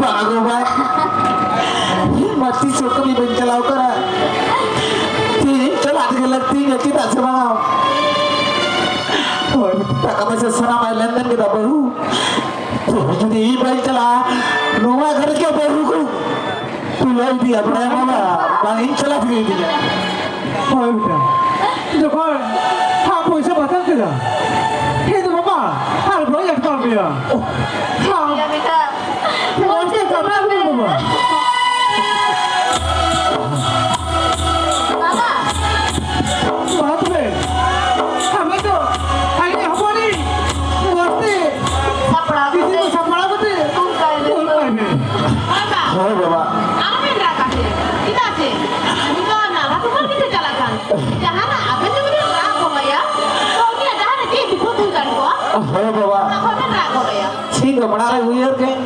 ᱵᱟᱝ ᱜᱚ ᱵᱟᱝ, ᱤᱧ ᱢᱟ ᱛᱤᱥ ᱦᱚᱸ ᱠᱟᱹᱢᱤ ᱵᱟᱹᱧ ᱪᱟᱞᱟᱣ ᱠᱟᱱᱟ᱾ ᱛᱮᱦᱮᱧ ᱪᱟᱞᱟᱜ ᱛᱮᱜᱮ ᱞᱟᱹᱠᱛᱤᱧᱟ, ᱪᱮᱫᱟᱜ ᱥᱮ ᱵᱟᱝᱟ? ᱦᱳᱭ, ᱴᱟᱠᱟ ᱯᱚᱭᱥᱟ ᱥᱟᱱᱟᱢᱟᱜ ᱞᱮᱱᱫᱮᱱ ᱠᱮᱫᱟ ᱵᱟᱹᱦᱩ᱾ ᱛᱮᱦᱮᱧ ᱡᱩᱫᱤ ᱤᱧ ᱵᱟᱹᱧ ᱪᱟᱞᱟᱜᱼᱟ, ᱱᱚᱣᱟ ᱜᱷᱟᱨᱚᱸᱡᱽ ᱨᱮ ᱵᱟᱹᱦᱩ ᱠᱚ ᱛᱩᱞᱟᱹᱣ ᱤᱫᱤᱭᱟ, ᱵᱟᱲᱟᱭᱟᱢ ᱵᱟᱵᱟ, ᱵᱟᱝ ᱤᱧ ᱪᱟᱞᱟᱣ ᱛᱮᱜᱮ ᱤᱫᱤᱭᱟ᱾ ᱦᱳᱭ ᱵᱮᱴᱟ, ᱡᱚᱠᱷᱚᱱ ᱴᱟᱠᱟ ᱯᱚᱭᱥᱟ ᱵᱟᱹᱱᱩᱜ ᱠᱮᱫᱟ, ᱦᱮᱸ ᱫᱚ ᱵᱟᱵᱟ, ᱟᱨ ᱵᱟᱹᱧ ᱟᱴᱠᱟᱣ ᱢᱮᱭᱟ᱾ ᱤᱭᱟᱹ ᱵᱮᱴᱟ, ᱢᱚᱡᱽ ᱛᱮ ᱠᱟᱹᱢᱤ ᱢᱮ ᱵᱟᱵᱟ᱾ ᱵᱟᱵᱟ᱾ ᱢᱟ ᱛᱚᱵᱮ, ᱟᱢ ᱫᱚ ᱟᱡ ᱦᱚᱯᱚᱱᱤᱡ ᱢᱚᱡᱽ ᱛᱮ ᱥᱟᱯᱲᱟᱣ ᱠᱟᱛᱮ, ᱥᱟᱯᱲᱟᱣ ᱠᱟᱛᱮ ᱠᱩᱞ ᱠᱟᱭ ᱢᱮ᱾ ᱠᱩᱞ ᱠᱟᱭ ᱢᱮ᱾ ᱵᱟᱵᱟ᱾ ᱦᱳᱭ ᱵᱟᱵᱟ᱾ ᱟᱢᱮᱢ ᱨᱟᱜᱟ᱾ ᱦᱳᱭ ᱵᱟᱵᱟ᱾ ᱚᱱᱟ ᱠᱷᱚᱱ ᱯᱮ ᱨᱟᱜ ᱜᱚᱫ ᱟᱭᱟ᱾ ᱪᱮᱫ ᱜᱮ ᱢᱟᱲᱟᱝ ᱨᱮ ᱩᱭᱦᱟᱹᱨ ᱠᱮᱫ᱾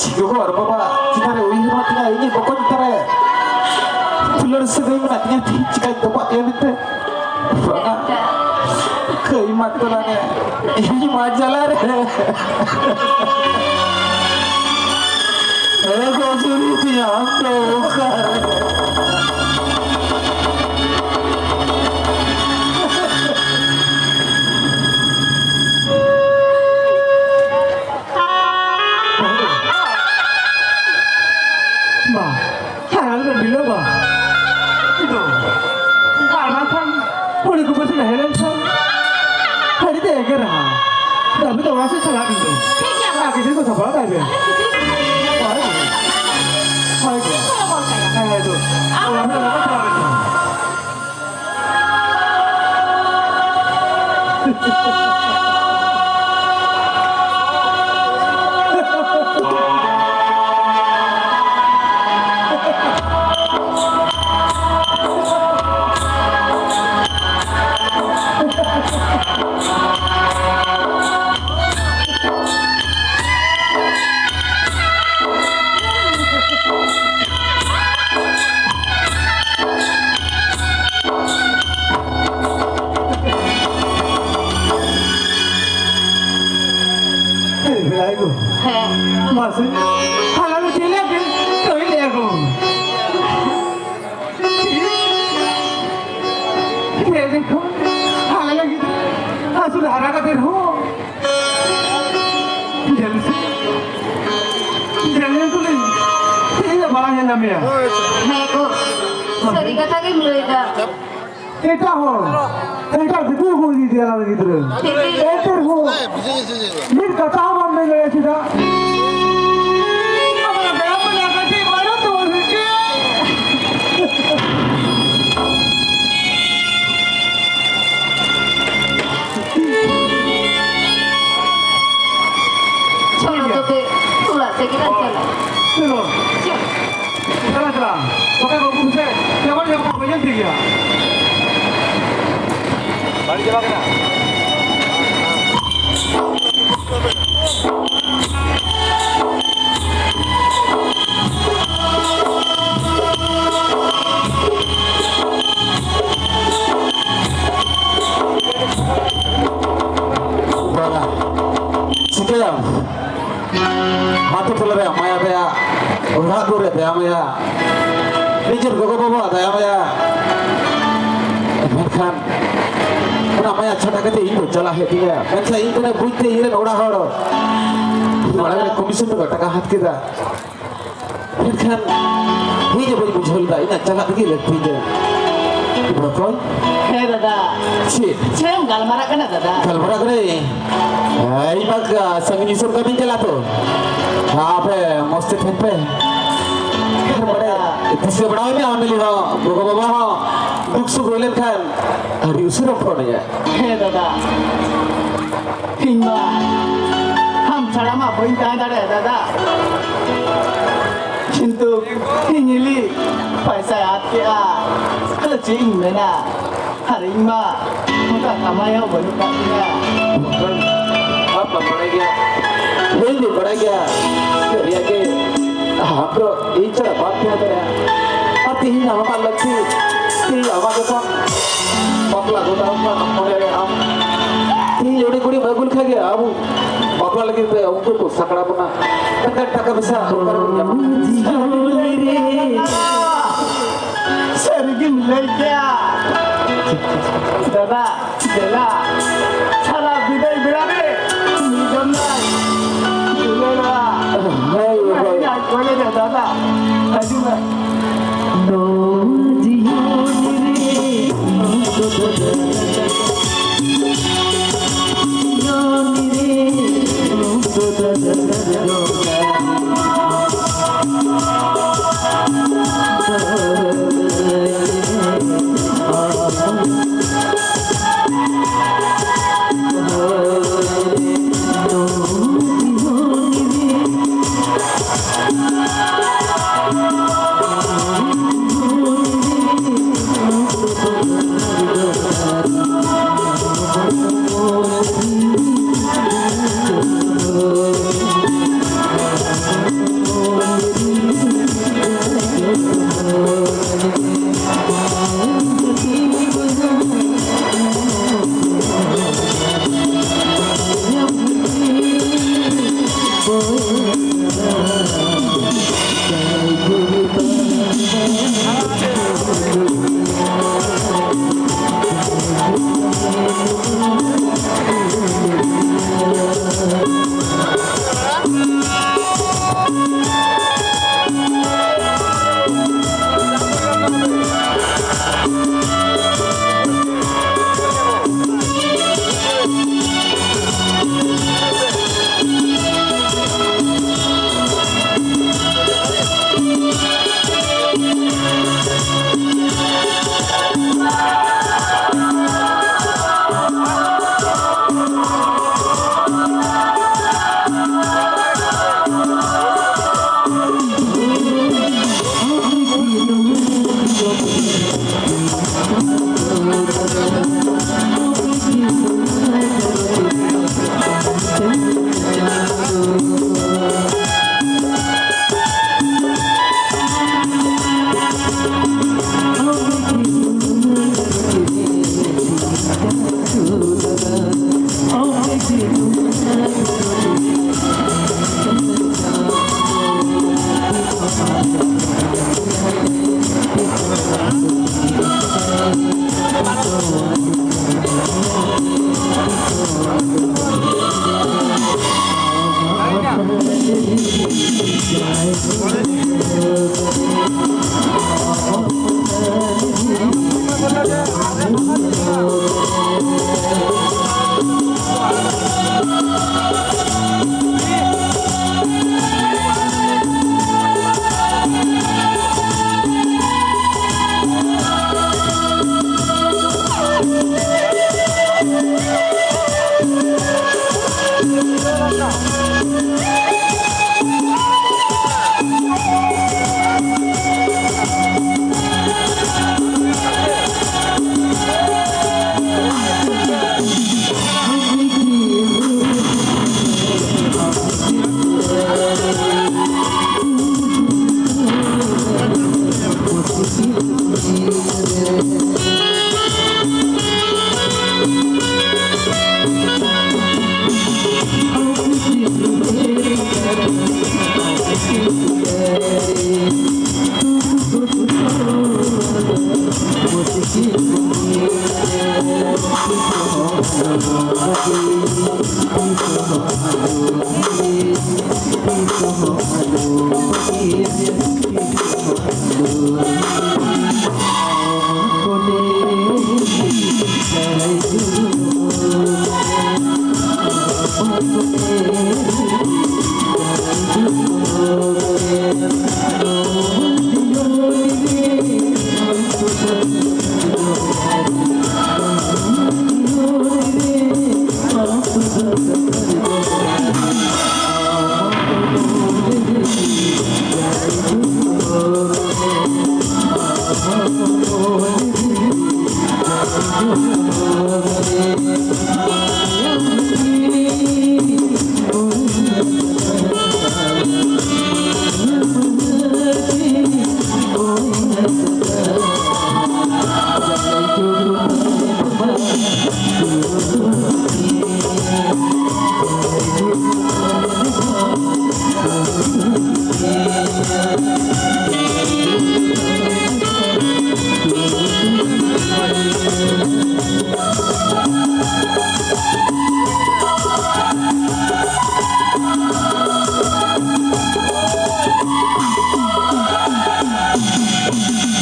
ᱪᱮᱫ ᱜᱮ ᱵᱟᱵᱟ ᱪᱮᱛᱟᱱ ᱨᱮ ᱩᱭᱦᱟᱹᱨ ᱢᱟ ᱛᱤᱱᱟᱹᱜ ᱤᱧ ᱵᱚᱠᱚᱧ ᱪᱮᱛᱟᱱ ᱨᱮ ᱫᱩᱞᱟᱹᱲ ᱥᱟᱹᱜᱟᱹᱭ ᱢᱮᱱᱟᱜ ᱛᱤᱧᱟᱹ, ᱛᱤᱦᱤᱧ ᱪᱤᱠᱟᱹᱧ ᱛᱚᱯᱟᱜ ᱠᱮᱫ ᱢᱮᱱᱛᱮ᱾ ᱵᱟᱵᱟ, ᱠᱟᱹᱭ ᱢᱟ ᱛᱚᱞᱟ ᱨᱮ, ᱤᱧ ᱢᱟ ᱡᱟᱞᱟ ᱨᱮ᱾ ᱮ ᱜᱚᱡᱩᱨᱤ ᱛᱤᱧᱟ ᱟᱢ ᱫᱚ ᱚᱠᱟᱨᱮ? ᱵᱟ, ᱦᱮᱸ, ᱟᱞᱮ ᱫᱚ ᱵᱤᱞᱟᱹ ᱵᱟ᱾ ᱤᱧ ᱫᱚ ᱟᱨ ᱵᱟᱝᱠᱷᱟᱱ ᱠᱩᱲᱤ ᱠᱚ ᱯᱟᱥᱮ ᱦᱮᱡ ᱞᱮᱱᱠᱷᱟᱱ ᱟᱹᱰᱤ ᱛᱮ ᱮᱜᱮᱨᱟ᱾ ᱟᱯᱮ ᱫᱚ ᱚᱲᱟᱜ ᱥᱮᱫ ᱪᱟᱞᱟᱜ ᱵᱤᱱ᱾ ᱴᱷᱤᱠ ᱜᱮᱭᱟ᱾ ᱟᱨ ᱠᱤᱪᱷᱩ ᱠᱚ ᱥᱟᱯᱲᱟᱣ ᱠᱟᱜ ᱵᱮᱱ᱾ ᱦᱳᱭ, ᱦᱳᱭ᱾ ᱦᱳᱭ, ᱦᱳᱭ᱾ ᱦᱮᱸ, ᱦᱳᱭ, ᱦᱳᱭ᱾ ᱟᱨ ᱟᱯᱮ ᱫᱚ ᱞᱚᱜᱚᱱ ᱪᱟᱞᱟᱜ ᱵᱤᱱ᱾ ᱦᱮᱸ, ᱵᱮᱲᱟᱭ ᱜᱚ᱾ ᱦᱮᱸ᱾ ᱢᱟᱥᱮ, ᱦᱟᱞᱟᱝ ᱦᱚᱪᱚᱭ ᱞᱮᱭᱟ ᱯᱮ, ᱛᱚᱭ ᱞᱮᱭᱟ ᱜᱚ᱾ ᱦᱮᱸ, ᱫᱮᱠᱷᱚ, ᱟᱞᱮ ᱞᱟᱹᱜᱤᱫ ᱟᱹᱥᱩᱞ ᱦᱟᱨᱟ ᱠᱟᱛᱮ ᱨᱮᱦᱚᱸ ᱡᱟᱹᱞ ᱥᱮ, ᱡᱟᱹᱞ ᱛᱩᱞᱩᱡ ᱛᱮᱦᱮᱧ ᱫᱚ ᱵᱟᱝ ᱦᱮᱡ ᱱᱟ ᱢᱮᱭᱟ᱾ ᱦᱮᱸ ᱜᱚ, ᱥᱟᱹᱨᱤ ᱠᱟᱛᱷᱟ ᱜᱮᱢ ᱞᱟᱹᱭ ᱮᱫᱟ᱾ ᱮᱴᱟᱜ ᱦᱚᱲ, ᱮᱴᱟᱜ ᱫᱤᱠᱩ ᱠᱚ ᱤᱫᱤ ᱤᱫᱤᱭᱟ ᱟᱞᱮ ᱜᱤᱫᱽᱨᱟᱹ᱾ ᱮᱱᱛᱮ ᱨᱮᱦᱚᱸ ᱢᱤᱫ ᱠᱟᱛᱷᱟ ᱦᱚᱸ ᱵᱟᱢ ᱢᱮᱱ ᱫᱟᱲᱮᱭᱟᱜᱼᱟ ᱪᱮᱫᱟᱜ? ᱪᱚᱞᱚ ᱛᱚᱵᱮ ᱚᱲᱟᱜ ᱥᱮᱫ ᱜᱮᱞᱟᱝ ᱪᱟᱞᱟᱜᱼᱟ᱾ ᱪᱚᱞᱚ᱾ ᱪᱚᱞᱚ᱾ ᱪᱟᱞᱟᱜ, ᱪᱟᱞᱟᱜ᱾ ᱵᱟᱠᱷᱟᱱ ᱵᱟᱹᱵᱩ ᱯᱮᱥᱮ ᱡᱮᱢᱚᱱ ᱡᱮᱢᱚᱱ ᱠᱚ ᱧᱮᱞ ᱴᱷᱤᱠ ᱜᱮᱭᱟ᱾ ᱵᱟᱹᱲᱤᱡ ᱪᱟᱵᱟ ᱠᱟᱱᱟ᱾ ᱵᱟᱝᱟ᱾ ᱪᱤᱠᱟᱹᱭᱟᱢ? ᱟᱛᱳ ᱴᱚᱞᱟ ᱨᱮ ᱢᱟᱭᱟ ᱨᱮᱭᱟᱜ ᱚᱲᱟᱜ ᱫᱩᱣᱟᱹᱨ ᱨᱮ ᱫᱟᱭᱟ ᱢᱟᱭᱟ, ᱱᱤᱡᱮᱨ ᱜᱚᱜᱚ ᱵᱟᱵᱟ ᱫᱟᱭᱟ ᱢᱟᱭᱟ᱾ ᱢᱮᱱᱠᱷᱟᱱ ᱚᱱᱟ ᱢᱟᱭᱟ ᱪᱷᱟᱰᱟ ᱠᱟᱛᱮ ᱤᱧ ᱫᱚ ᱪᱟᱞᱟᱜ ᱦᱩᱭᱩᱜ ᱛᱤᱧᱟ᱾ ᱢᱮᱱᱠᱷᱟᱱ ᱤᱧ ᱫᱚ ᱵᱩᱡᱽ ᱛᱮ ᱤᱧ ᱨᱮᱱ ᱚᱲᱟᱜ ᱦᱚᱲ ᱢᱟᱲᱟᱝ ᱨᱮ ᱠᱚᱢᱤᱥᱚᱱ ᱨᱮᱠᱚ ᱴᱟᱠᱟ ᱦᱟᱛ ᱠᱮᱫᱟ᱾ ᱢᱮᱱᱠᱷᱟᱱ ᱤᱧ ᱦᱚᱸ ᱵᱟᱹᱧ ᱵᱩᱡᱷᱟᱹᱣ ᱞᱮᱫᱟ, ᱤᱧᱟᱹᱜ ᱪᱟᱞᱟᱜ ᱛᱮᱜᱮ ᱞᱟᱹᱠᱛᱤ ᱫᱚ᱾ ᱵᱚᱠᱚᱧ᱾ ᱦᱮᱸ ᱫᱟᱫᱟ᱾ ᱪᱮᱫ? ᱪᱮᱫ ᱮᱢ ᱜᱟᱞᱢᱟᱨᱟᱜ ᱠᱟᱱᱟ ᱫᱟᱫᱟ? ᱜᱟᱞᱢᱟᱨᱟᱜ ᱠᱟᱹᱱᱟᱹᱧ᱾ ᱦᱮᱸ, ᱤᱧ ᱢᱟ ᱥᱟᱺᱜᱤᱧ ᱫᱤᱥᱚᱢ ᱠᱟᱹᱢᱤᱧ ᱪᱟᱞᱟᱜ ᱛᱚ᱾ ᱟᱯᱮ ᱢᱚᱡᱽ ᱛᱮ ᱛᱟᱦᱮᱱ ᱯᱮ᱾ ᱟᱨ ᱵᱟᱲᱮ, ᱫᱤᱥᱟᱹ ᱵᱟᱲᱟᱣ ᱢᱮ, ᱟᱢ ᱦᱚᱸ ᱜᱚᱜᱚ ᱵᱟᱵᱟ ᱦᱚᱸ ᱫᱩᱠ ᱥᱩᱠ ᱦᱩᱭ ᱞᱮᱱᱠᱷᱟᱱ ᱟᱹᱰᱤ ᱩᱥᱟᱹᱨᱟ ᱯᱷᱳᱱ ᱟᱭᱟ᱾ ᱦᱮᱸ ᱫᱟᱫᱟ, ᱤᱧ ᱢᱟ ᱟᱢ ᱪᱷᱟᱲᱟ ᱢᱟ ᱵᱟᱹᱧ ᱛᱟᱦᱮᱸ ᱫᱟᱲᱮᱭᱟᱜᱼᱟ ᱫᱟᱫᱟ᱾ ᱠᱤᱱᱛᱩ ᱤᱧ ᱦᱤᱞᱤ ᱯᱚᱭᱥᱟᱭ ᱟᱫ ᱠᱮᱜᱼᱟ, ᱟᱫᱚ ᱪᱮᱫ ᱤᱧ ᱢᱮᱱᱟ? ᱟᱨ ᱤᱧ ᱢᱟ ᱚᱱᱠᱟ ᱠᱟᱢᱟᱭ ᱦᱚᱸ ᱵᱟᱹᱱᱩᱜ ᱠᱟᱜ ᱛᱤᱧᱟ᱾ ᱵᱟᱯ ᱵᱟᱯ ᱵᱟᱲᱟᱭ ᱜᱮᱭᱟ, ᱤᱧ ᱫᱚ ᱵᱟᱲᱟᱭ ᱜᱮᱭᱟ, ᱥᱟᱹᱨᱤᱭᱟᱜ ᱜᱮ᱾ ᱟᱢ ᱫᱚ ᱤᱧ ᱪᱷᱟᱲᱟ ᱵᱟᱢ ᱛᱟᱦᱮᱸ ᱫᱟᱲᱮᱭᱟᱜᱼᱟ᱾ ᱟᱨ ᱛᱤᱦᱤᱧ ᱟᱢᱟᱜ ᱞᱟᱹᱠᱛᱤ, ᱛᱤᱦᱤᱧ ᱟᱢᱟᱜ ᱡᱚᱠᱷᱚᱱ ᱵᱟᱯᱞᱟ ᱜᱚᱴᱟ ᱟᱢ ᱢᱟ ᱢᱚᱱᱮ ᱨᱮ ᱟᱢ ᱛᱤᱦᱤᱧ ᱩᱱᱤ ᱠᱩᱲᱤᱢ ᱟᱹᱜᱩ ᱞᱮᱠᱷᱟᱱ ᱜᱮ ᱟᱵᱚ ᱵᱟᱯᱞᱟ ᱞᱟᱹᱜᱤᱫ ᱛᱮ ᱩᱱᱠᱩ ᱠᱚ ᱥᱟᱠᱲᱟ ᱵᱚᱱᱟ᱾ ᱢᱮᱱᱠᱷᱟᱱ ᱴᱟᱠᱟ ᱯᱚᱭᱥᱟ ᱚᱠᱟ ᱨᱮᱵᱚᱱ ᱧᱟᱢᱟ? ᱥᱟᱹᱨᱤᱜᱮᱢ ᱞᱟᱹᱭ ᱠᱮᱜᱼᱟ᱾ ᱫᱟᱫᱟ, ᱫᱮᱞᱟ, ᱥᱟᱞᱟ ᱵᱤᱫᱟᱹᱭ ᱵᱮᱲᱟ ᱨᱮ ᱢᱤᱫ ᱫᱚᱢ ᱞᱟᱝ ᱫᱩᱞᱟᱹᱲᱟ᱾ ᱦᱳᱭ, ᱦᱳᱭ᱾ ᱠᱚᱞᱮ ᱨᱮ ᱫᱟᱫᱟ, ᱦᱤᱡᱩᱜ ᱢᱮ᱾ ᱱᱚᱣᱟ ᱡᱤᱭᱚᱱ ᱨᱮ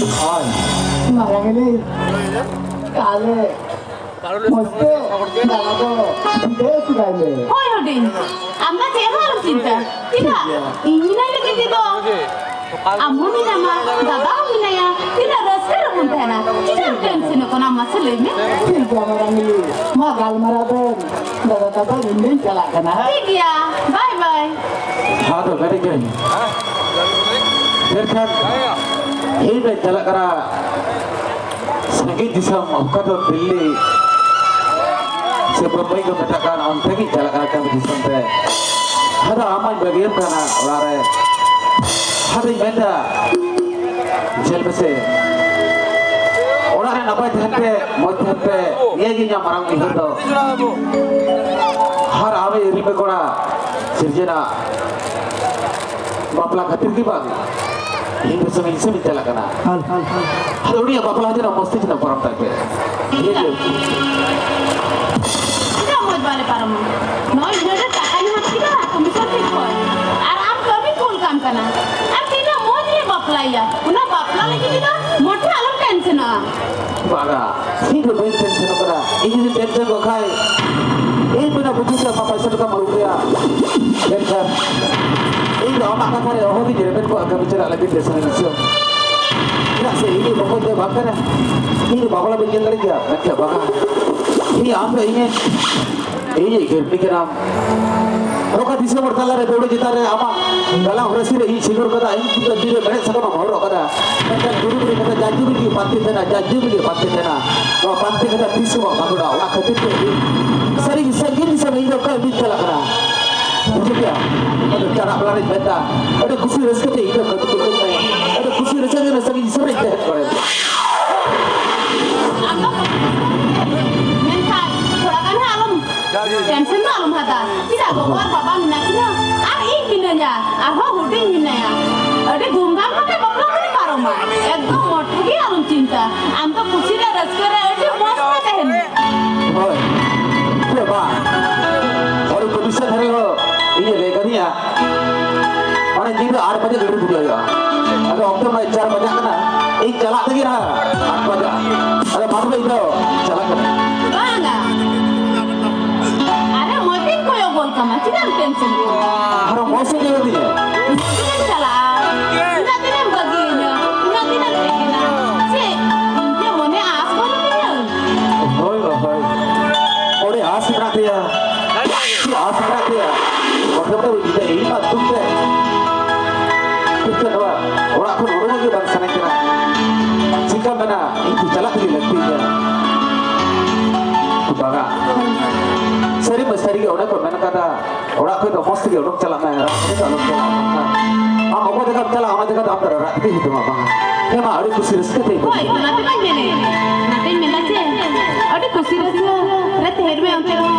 ᱦᱳᱭ᱾ ᱢᱟᱨᱟᱝ ᱮᱞᱤ, ᱛᱟᱦᱞᱮ ᱢᱚᱡᱽ ᱛᱮ ᱫᱟᱬᱟ ᱫᱚ ᱵᱤᱫᱟᱹᱭ ᱦᱚᱴᱚ ᱠᱟᱭ ᱢᱮ᱾ ᱦᱳᱭ ᱦᱩᱰᱤᱧ, ᱟᱢ ᱫᱚ ᱪᱮᱫ ᱦᱚᱸ ᱟᱞᱚᱢ ᱪᱤᱱᱛᱟᱹ᱾ ᱪᱮᱫᱟᱜ? ᱤᱧ ᱢᱮᱱᱟᱭ ᱞᱟᱹᱜᱤᱫ ᱛᱮᱫᱚ ᱟᱢ ᱦᱚᱸ ᱢᱮᱱᱟᱢᱟ, ᱫᱟᱫᱟ ᱦᱚᱸ ᱢᱮᱱᱟᱭᱟ, ᱛᱤᱱᱟᱹᱜ ᱨᱟᱹᱥᱠᱟᱹ ᱨᱮᱵᱚᱱ ᱛᱟᱦᱮᱱᱟ᱾ ᱪᱮᱫᱟᱜ ᱮᱢ ᱴᱮᱱᱥᱮᱱᱚᱜ ᱠᱟᱱᱟ, ᱢᱟᱥᱮ ᱞᱟᱹᱭ ᱢᱮ? ᱴᱷᱤᱠ ᱜᱮᱭᱟ ᱢᱟᱨᱟᱝ ᱮᱞᱤ, ᱢᱟ ᱜᱟᱞᱢᱟᱨᱟᱣ ᱵᱮᱱ, ᱫᱟᱫᱟ ᱛᱟᱠᱚ, ᱤᱧ ᱫᱩᱧ ᱪᱟᱞᱟᱜ ᱠᱟᱱᱟ᱾ ᱴᱷᱤᱠ ᱜᱮᱭᱟ, ᱵᱟᱭ ᱵᱟᱭ᱾ ᱦᱮᱸ ᱛᱚ, very good᱾ ᱢᱮᱱᱠᱷᱟᱱ ᱤᱧ ᱫᱚᱧ ᱪᱟᱞᱟᱜ ᱠᱟᱱᱟ ᱥᱟᱺᱜᱤᱧ ᱫᱤᱥᱚᱢ, ᱚᱠᱟ ᱫᱚ ᱫᱤᱞᱞᱤ ᱥᱮ ᱵᱳᱢᱵᱟᱭ ᱠᱚ ᱢᱮᱛᱟᱜ ᱠᱟᱱ, ᱚᱱᱛᱮ ᱜᱤᱧ ᱪᱟᱞᱟᱜ ᱠᱟᱱᱟ ᱠᱟᱹᱢᱤ ᱫᱤᱥᱚᱢ ᱛᱮ᱾ ᱟᱫᱚ ᱟᱢ ᱢᱟᱧ ᱵᱟᱹᱜᱤᱭᱟᱢ ᱠᱟᱱᱟ ᱚᱲᱟᱜ ᱨᱮ᱾ ᱟᱫᱚᱧ ᱢᱮᱱᱫᱟ, ᱧᱮᱞ ᱢᱮᱥᱮ, ᱚᱲᱟᱜ ᱨᱮ ᱱᱟᱯᱟᱭ ᱛᱟᱦᱮᱱ ᱯᱮ, ᱢᱚᱡᱽ ᱛᱟᱦᱮᱱ ᱯᱮ, ᱱᱤᱭᱟᱹ ᱜᱮ ᱤᱧᱟᱹᱜ ᱢᱟᱨᱟᱝ ᱩᱭᱦᱟᱹᱨ ᱫᱚ᱾ ᱟᱨ ᱟᱢ ᱮ ᱨᱤᱢᱟᱹ ᱠᱚᱲᱟ ᱥᱤᱨᱡᱚᱱᱟ ᱵᱟᱯᱞᱟ ᱠᱷᱟᱹᱛᱤᱨ ᱜᱮ ᱵᱟᱝ, ᱤᱧ ᱫᱚ ᱥᱟᱺᱜᱤᱧ ᱫᱤᱥᱚᱢ ᱤᱧ ᱪᱟᱞᱟᱜ ᱠᱟᱱᱟ᱾ ᱦᱟᱞ, ᱦᱟᱞ, ᱦᱟᱞ᱾ ᱟᱫᱚ ᱩᱱᱤᱭᱟᱜ ᱵᱟᱯᱞᱟ ᱡᱮᱱᱚ ᱢᱚᱡᱽ ᱛᱮ ᱡᱮᱱᱚ ᱯᱟᱨᱚᱢ ᱛᱟᱭ ᱯᱮ᱾ ᱱᱤᱭᱟᱹ ᱜᱮ᱾ ᱪᱮᱫᱟᱜ ᱢᱚᱡᱽ ᱵᱟᱞᱮ ᱯᱟᱨᱚᱢᱟ? ᱱᱚᱜᱼᱚᱭ ᱤᱱᱟᱹᱜ ᱰᱷᱮᱨ ᱴᱟᱠᱟᱧ ᱮᱢᱟ ᱯᱮ ᱠᱟᱱᱟ ᱠᱚᱢᱤᱥᱚᱱ ᱯᱷᱤ ᱠᱷᱚᱱ, ᱟᱨ ᱟᱢ ᱠᱟᱹᱢᱤ ᱠᱩᱞ ᱠᱟᱢ ᱠᱟᱱᱟ, ᱟᱨ ᱛᱤᱱᱟᱹᱜ ᱢᱚᱡᱽ ᱞᱮ ᱵᱟᱯᱞᱟᱭᱟ, ᱚᱱᱟ ᱵᱟᱯᱞᱟ ᱞᱟᱹᱜᱤᱫ ᱫᱚ ᱢᱚᱴᱷᱮ ᱟᱞᱚᱢ ᱴᱮᱱᱥᱮᱱᱚᱜᱼᱟ᱾ ᱵᱟᱝᱟ, ᱤᱧ ᱫᱚ ᱵᱟᱹᱧ ᱴᱮᱱᱥᱮᱱᱚᱜ ᱠᱟᱱᱟ᱾ ᱤᱧ ᱡᱩᱫᱤ ᱴᱮᱱᱥᱮᱱ ᱠᱚᱜ ᱠᱷᱟᱡ, ᱤᱧ ᱵᱮᱱᱟ ᱵᱩᱡᱷᱟᱹᱣ ᱠᱮᱭᱟ, ᱚᱠᱟ ᱯᱚᱭᱥᱟ ᱴᱟᱠᱟᱢ ᱟᱹᱜᱩ ᱠᱮᱭᱟ᱾ ᱢᱮᱱᱠᱷᱟᱱ ᱤᱧ ᱫᱚ ᱟᱢᱟᱜ ᱠᱟᱛᱷᱟ ᱨᱮ ᱚᱦᱚᱜᱤᱧ ᱨᱮᱵᱮᱱ ᱠᱚᱜᱼᱟ ᱠᱟᱹᱢᱤ ᱪᱟᱞᱟᱜ ᱞᱟᱹᱜᱤᱫ ᱛᱮ ᱥᱟᱺᱜᱤᱧ ᱫᱤᱥᱚᱢ᱾ ᱪᱮᱫᱟᱜ ᱥᱮ ᱤᱧ ᱵᱚᱠᱚᱧ ᱫᱚ ᱵᱟᱝ ᱠᱟᱱᱟ᱾ ᱤᱧ ᱫᱚ ᱵᱟᱯᱞᱟ ᱵᱟᱹᱧ ᱧᱮᱞ ᱫᱟᱲᱮ ᱠᱮᱭᱟ᱾ ᱢᱮᱱᱠᱷᱟᱱ ᱵᱟᱝᱟ, ᱤᱧ ᱟᱢ ᱫᱚ ᱤᱧ ᱤᱧ ᱜᱮᱨᱢᱤ ᱠᱟᱱᱟᱢ᱾ ᱚᱠᱟ ᱫᱤᱥᱚᱢ ᱦᱚᱲ ᱛᱟᱞᱟᱨᱮ ᱫᱟᱹᱣᱲᱟᱹ ᱪᱮᱛᱟᱱ ᱨᱮ ᱟᱢᱟᱜ ᱜᱟᱞᱟᱝ ᱦᱚᱨᱟᱥᱤ ᱨᱮ ᱤᱧ ᱥᱤᱸᱫᱩᱨ ᱠᱟᱫᱟ, ᱤᱧ ᱫᱚ ᱛᱤᱨᱮ ᱢᱮᱲᱦᱮᱫ ᱥᱟᱠᱟᱢ ᱦᱚᱨᱚᱜ ᱠᱟᱫᱟ᱾ ᱢᱮᱱᱠᱷᱟᱱ ᱜᱩᱨᱩ ᱜᱩᱨᱩ ᱠᱟᱛᱷᱟ ᱡᱟᱡᱩ ᱜᱮ ᱯᱟᱱᱛᱮ ᱛᱟᱦᱮᱱᱟ, ᱡᱟᱡᱩ ᱜᱮ ᱯᱟᱱᱛᱮ ᱛᱟᱦᱮᱱᱟ᱾ ᱱᱚᱣᱟ ᱯᱟᱱᱛᱮ ᱠᱟᱛᱷᱟ ᱛᱤᱥ ᱦᱚᱸ ᱵᱟᱝ ᱵᱷᱟᱜᱚᱲᱟ᱾ ᱚᱱᱟ ᱠᱷᱟᱹᱛᱤᱨ ᱛᱮ ᱤᱧ ᱥᱟᱹᱨᱤ ᱜᱮ ᱥᱟᱺᱜᱤᱧ ᱫᱤᱥᱚᱢ ᱤᱧ ᱫᱚ ᱚᱠᱟ ᱵᱤᱧ ᱪᱟᱞᱟᱜ ᱠᱟᱱᱟ᱾ ᱵᱩᱡᱷᱟᱹᱣ ᱠᱮᱜᱼᱟ? ᱟᱫᱚ ᱪᱟᱞᱟᱜ ᱵᱮᱲᱟ ᱨᱤᱧ ᱢᱮᱱᱫᱟ, ᱟᱹᱰᱤ ᱠᱩᱥᱤ ᱨᱟᱹᱥᱠᱟᱹ ᱛᱮ ᱤᱧ ᱫᱚ ᱠᱟᱹᱴᱤᱡ ᱠᱟᱹᱴᱤᱡ ᱛᱮ, ᱟᱹᱰᱤ ᱠᱩᱥᱤ ᱨᱟᱹᱥᱠᱟᱹ ᱛᱮ ᱥᱟᱺᱜᱤᱧ ᱫᱤᱥᱚᱢ ᱨᱤᱧ ᱛᱟᱦᱮᱸ ᱠᱚᱜᱼᱟ᱾ ᱟᱢ ᱫᱚ ᱢᱮᱱᱠᱷᱟᱱ ᱛᱷᱚᱲᱟ ᱜᱟᱱ ᱦᱚᱸ ᱟᱞᱚᱢ ᱴᱮᱱᱥᱮᱱ ᱫᱚ ᱟᱞᱚᱢ ᱦᱟᱛᱟᱣᱟ᱾ ᱪᱮᱫᱟᱜ ᱜᱚᱜᱚ ᱟᱨ ᱵᱟᱵᱟ ᱢᱮᱱᱟᱜ ᱠᱤᱱᱟ ᱟᱨ ᱤᱧ ᱢᱤᱱᱟᱹᱧᱟ, ᱟᱨᱦᱚᱸ ᱦᱩᱰᱤᱧ ᱢᱮᱱᱟᱭᱟ᱾ ᱟᱹᱰᱤ ᱫᱷᱩᱢᱫᱷᱟᱢ ᱠᱟᱛᱮ ᱵᱟᱯᱞᱟ ᱵᱚᱱ ᱯᱟᱨᱚᱢᱟ᱾ ᱮᱠᱫᱚᱢ ᱢᱚᱴᱷᱮ ᱜᱮ ᱟᱞᱚᱢ ᱪᱤᱱᱛᱟ᱾ ᱟᱢ ᱫᱚ ᱠᱩᱥᱤ ᱨᱮ ᱨᱟᱹᱥᱠᱟᱹ ᱨᱮ ᱟᱹᱰᱤ ᱢᱚᱡᱽ ᱛᱮ ᱛᱟᱦᱮᱱ ᱢᱮ᱾ ᱦᱳᱭ᱾ ᱪᱮᱫ ᱵᱟ? ᱦᱚᱲ ᱠᱚ ᱵᱤᱥᱥᱟᱹᱥ ᱫᱷᱟᱨᱮ ᱦᱚᱸ ᱤᱧᱮ ᱞᱟᱹᱭ ᱠᱟᱫᱤᱧᱟ᱾ ᱢᱟᱱᱮ ᱧᱤᱫᱟᱹ ᱟᱴ ᱵᱟᱡᱮ ᱜᱟᱹᱰᱤ ᱨᱮ ᱫᱮᱡᱚᱜ ᱦᱩᱭᱩᱜᱼᱟ᱾ ᱟᱫᱚ ᱚᱠᱛᱚ ᱢᱟ ᱪᱟᱨ ᱵᱟᱡᱟᱜ ᱠᱟᱱᱟ᱾ ᱤᱧ ᱪᱟᱞᱟᱜ ᱛᱮᱜᱮ ᱱᱟᱦᱟᱜ ᱟᱴ ᱵᱟᱡᱟ᱾ ᱟᱫᱚ ᱢᱟ ᱛᱚᱵᱮ ᱤᱧ ᱫᱚ ᱪᱟᱞᱟᱜ ᱠᱟᱱᱟ᱾ ᱵᱟᱝᱟ᱾ ᱟᱨᱮ ᱢᱚᱡᱽ ᱤᱧ ᱠᱚᱭᱚᱜ ᱜᱚᱫ ᱠᱟᱢᱟ, ᱪᱮᱫᱟᱜ ᱮᱢ ᱴᱮᱱᱥᱚᱱ ᱠᱟᱱᱟ? ᱟᱨᱚ ᱢᱚᱡᱽ ᱤᱧ ᱠᱚᱭᱚᱜ ᱫᱤᱧᱟ᱾ ᱢᱚᱡᱽ ᱤᱧ ᱪᱟᱞᱟᱜᱼᱟ᱾ ᱤᱱᱟᱹᱜ ᱫᱤᱱᱮᱢ ᱵᱟᱹᱜᱤᱭᱟᱹᱧᱟ, ᱤᱱᱟᱹᱜ ᱫᱤᱱᱮᱢ ᱮᱜᱮᱨᱟ᱾ ᱪᱮᱫ? ᱤᱧ ᱢᱚᱱᱮ ᱟᱸᱥ ᱵᱟᱹᱱᱩᱜ ᱛᱤᱧᱟᱹ᱾ ᱦᱳᱭ, ᱦᱳᱭ᱾ ᱚᱸᱰᱮ ᱟᱸᱥ ᱢᱮᱱᱟᱜ ᱛᱟᱭᱟ᱾ ᱪᱮᱫ ᱟᱸᱥ ᱢᱮᱱᱟᱜ ᱛᱟᱭᱟ? ᱚᱸᱰᱮ ᱫᱚ ᱤᱧ ᱫᱚ ᱤᱧ ᱢᱟ ᱫᱩᱠ ᱨᱮ᱾ ᱴᱷᱤᱠ ᱜᱮᱭᱟ, ᱱᱚᱣᱟ ᱚᱲᱟᱜ ᱠᱷᱚᱱ ᱩᱰᱩᱠᱚᱜ ᱜᱮ ᱵᱟᱝ ᱥᱟᱱᱟᱧ ᱠᱟᱱᱟ᱾ ᱪᱮᱫ ᱠᱚ ᱢᱮᱱᱟ, ᱤᱧ ᱫᱚ ᱪᱟᱞᱟᱜ ᱛᱮᱜᱮ ᱞᱟᱹᱠᱛᱤ ᱜᱮᱭᱟ᱾ ᱵᱟᱝᱟ᱾ ᱥᱟᱹᱨᱤ ᱢᱟ ᱥᱟᱹᱨᱤ ᱜᱮ, ᱚᱸᱰᱮ ᱠᱚ ᱢᱮᱱ ᱠᱟᱫᱟ, ᱚᱲᱟᱜ ᱠᱷᱚᱱ ᱫᱚ ᱢᱚᱡᱽ ᱛᱮᱜᱮ ᱩᱰᱩᱠ ᱪᱟᱞᱟᱜ ᱢᱮ, ᱨᱟᱜ ᱠᱟᱛᱮ ᱫᱚ ᱟᱞᱚᱢ ᱪᱟᱞᱟᱜᱼᱟ᱾ ᱟᱢ ᱚᱠᱟ ᱡᱟᱭᱜᱟᱢ ᱪᱟᱞᱟᱜᱼᱟ, ᱚᱱᱟ ᱡᱟᱭᱜᱟ ᱫᱚ ᱟᱢ ᱫᱚ ᱨᱟᱜ ᱠᱟᱛᱮ ᱦᱤᱡᱩᱜ ᱢᱟ, ᱵᱟᱝ? ᱦᱮᱸ ᱢᱟ, ᱟᱹᱰᱤ ᱠᱩᱥᱤ ᱨᱟᱹᱥᱠᱟᱹ ᱛᱮ ᱦᱳᱭ, ᱚᱱᱟ ᱛᱮᱢᱟᱧ ᱢᱮᱱᱮᱫ, ᱚᱱᱟᱛᱮᱧ ᱢᱮᱱᱫᱟ ᱪᱮ, ᱟᱹᱰᱤ ᱠᱩᱥᱤ ᱨᱟᱹᱥᱠᱟᱹ ᱨᱮ ᱛᱟᱦᱮᱱ ᱢᱮ ᱚᱱᱛᱮ ᱨᱮᱦᱚᱸ᱾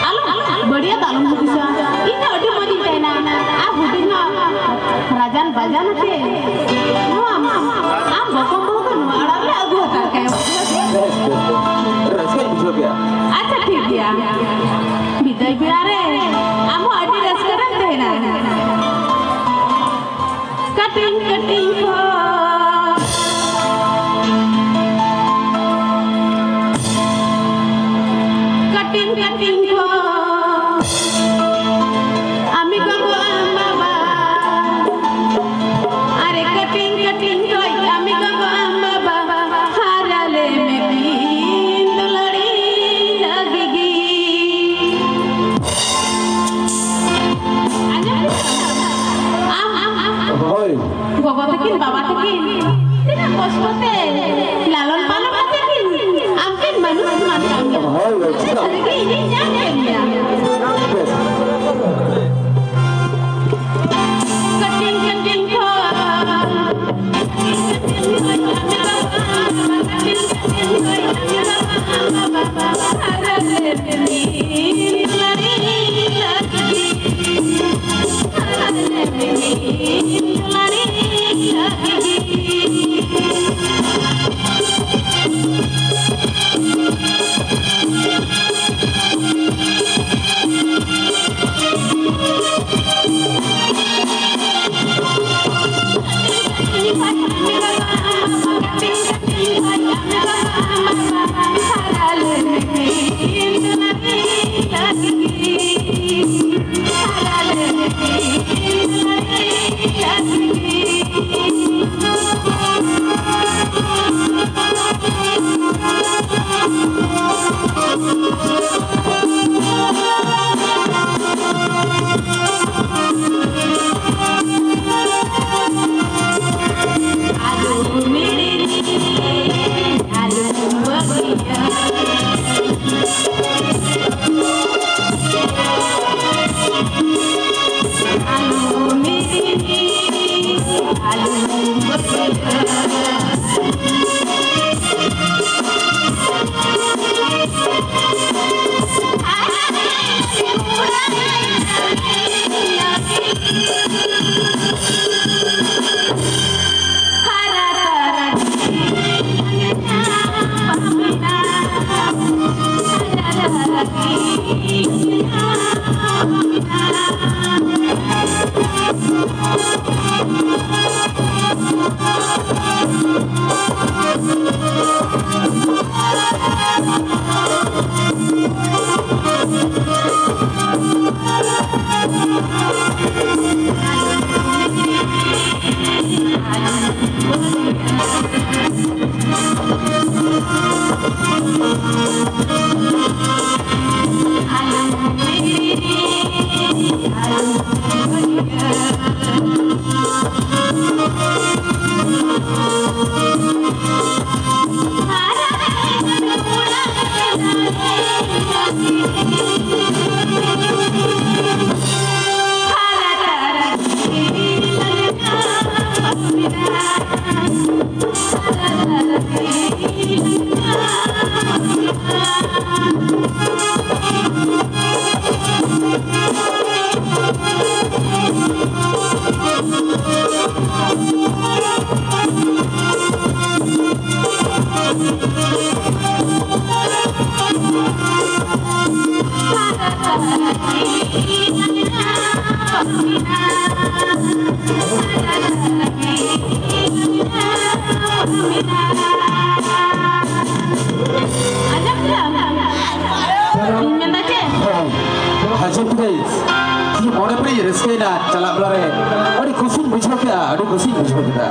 ᱟᱞᱚᱢ, ᱵᱟᱹᱲᱤᱡᱟᱜ ᱫᱚ ᱟᱞᱚᱢ ᱦᱩᱫᱤᱥᱟ᱾ ᱤᱧ ᱫᱚ ᱟᱹᱰᱤ ᱢᱚᱡᱽ ᱤᱧ ᱛᱟᱦᱮᱱᱟ᱾ ᱟᱨ ᱦᱩᱰᱤᱧ ᱦᱚᱸ ᱨᱟᱡᱟᱱ ᱵᱟᱡᱟᱱ ᱟᱛᱮ ᱱᱚᱣᱟ ᱟᱢ, ᱟᱢ ᱜᱚᱛᱚᱢ ᱵᱟᱹᱦᱩ ᱫᱚ ᱱᱚᱣᱟ ᱚᱲᱟᱜ ᱨᱮᱞᱮ ᱟᱹᱜᱩ ᱦᱟᱛᱟᱲ ᱠᱟᱭᱟ᱾ ᱵᱮᱥ, ᱵᱮᱥ, ᱵᱮᱥ᱾ ᱨᱟᱹᱥᱠᱟᱹᱧ ᱵᱩᱡᱷᱟᱹᱣ ᱠᱮᱜᱼᱟ᱾ ᱟᱪᱪᱷᱟ, ᱴᱷᱤᱠ ᱜᱮᱭᱟ᱾ ᱵᱤᱫᱟᱹᱭ ᱵᱮᱲᱟ ᱨᱮ ᱟᱢ ᱦᱚᱸ ᱟᱹᱰᱤ ᱨᱟᱹᱥᱠᱟᱹ ᱨᱮᱢ ᱛᱟᱦᱮᱱᱟ᱾ ᱠᱟᱹᱴᱤᱡ ᱠᱟᱹᱴᱤᱡ ᱠᱷᱚᱱ, ᱠᱟᱹᱴᱤᱡ ᱠᱟᱹᱴᱤᱡ ᱠᱷᱚᱱ ᱟᱢᱤ ᱜᱚᱜᱚ ᱟᱢ ᱵᱟᱵᱟ, ᱟᱨᱮ ᱠᱟᱹᱴᱤᱡ ᱠᱟᱹᱴᱤᱡ ᱠᱷᱚᱱ ᱟᱢᱤ ᱜᱚᱜᱚ ᱟᱢ ᱵᱟᱵᱟ ᱦᱟᱨᱟ ᱞᱮ ᱢᱮ ᱵᱤᱱ ᱫᱩᱞᱟᱹᱲᱤ ᱞᱟᱹᱜᱤᱫ ᱜᱮ᱾ ᱟᱸᱡᱚᱢ ᱠᱮᱫᱟᱢ? ᱟᱢ, ᱟᱢ, ᱟᱢ, ᱟᱢ᱾ ᱦᱳᱭ᱾ ᱜᱚᱜᱚ ᱛᱟᱹᱠᱤᱱ, ᱵᱟᱵᱟ ᱛᱟᱹᱠᱤᱱ ᱛᱤᱱᱟᱹᱜ ᱠᱚᱥᱴᱚ ᱛᱮ ᱞᱟᱞᱚᱱ ᱯᱟᱞᱚᱱ ᱠᱟᱛᱮ ᱠᱤᱱ ᱟᱢ ᱠᱤᱱ ᱢᱟᱹᱱᱩᱥ ᱮᱢᱟᱱ ᱠᱟᱜ ᱢᱮᱭᱟ᱾ ᱦᱳᱭ, ᱦᱳᱭ, ᱪᱮᱫᱟᱜ? ᱥᱟᱹᱨᱤᱜᱮ ᱤᱧᱤᱧ ᱧᱟᱢ ᱠᱮᱫ ᱢᱮᱭᱟ᱾ ᱵᱮᱥ᱾ ᱠᱟᱹᱴᱤᱡ ᱠᱟᱹᱴᱤᱡ ᱠᱷᱚᱱ ᱟᱸᱡᱚᱢ ᱠᱮᱫᱟᱢ? ᱤᱧ ᱢᱮᱱᱫᱟ ᱪᱮᱫ? ᱦᱮᱸ, ᱦᱟᱡᱩᱢ ᱠᱤᱫᱟᱹᱧ᱾ ᱤᱧ ᱢᱚᱱᱮ ᱯᱮᱨᱮᱡ ᱨᱟᱹᱥᱠᱟᱹᱭᱮᱱᱟ ᱪᱟᱞᱟᱜ ᱵᱮᱲᱟ ᱨᱮ᱾ ᱟᱹᱰᱤ ᱠᱩᱥᱤᱧ ᱵᱩᱡᱷᱟᱹᱣ ᱠᱮᱫᱟ, ᱟᱹᱰᱤ ᱠᱩᱥᱤᱧ ᱵᱩᱡᱷᱟᱹᱣ ᱠᱮᱫᱟ᱾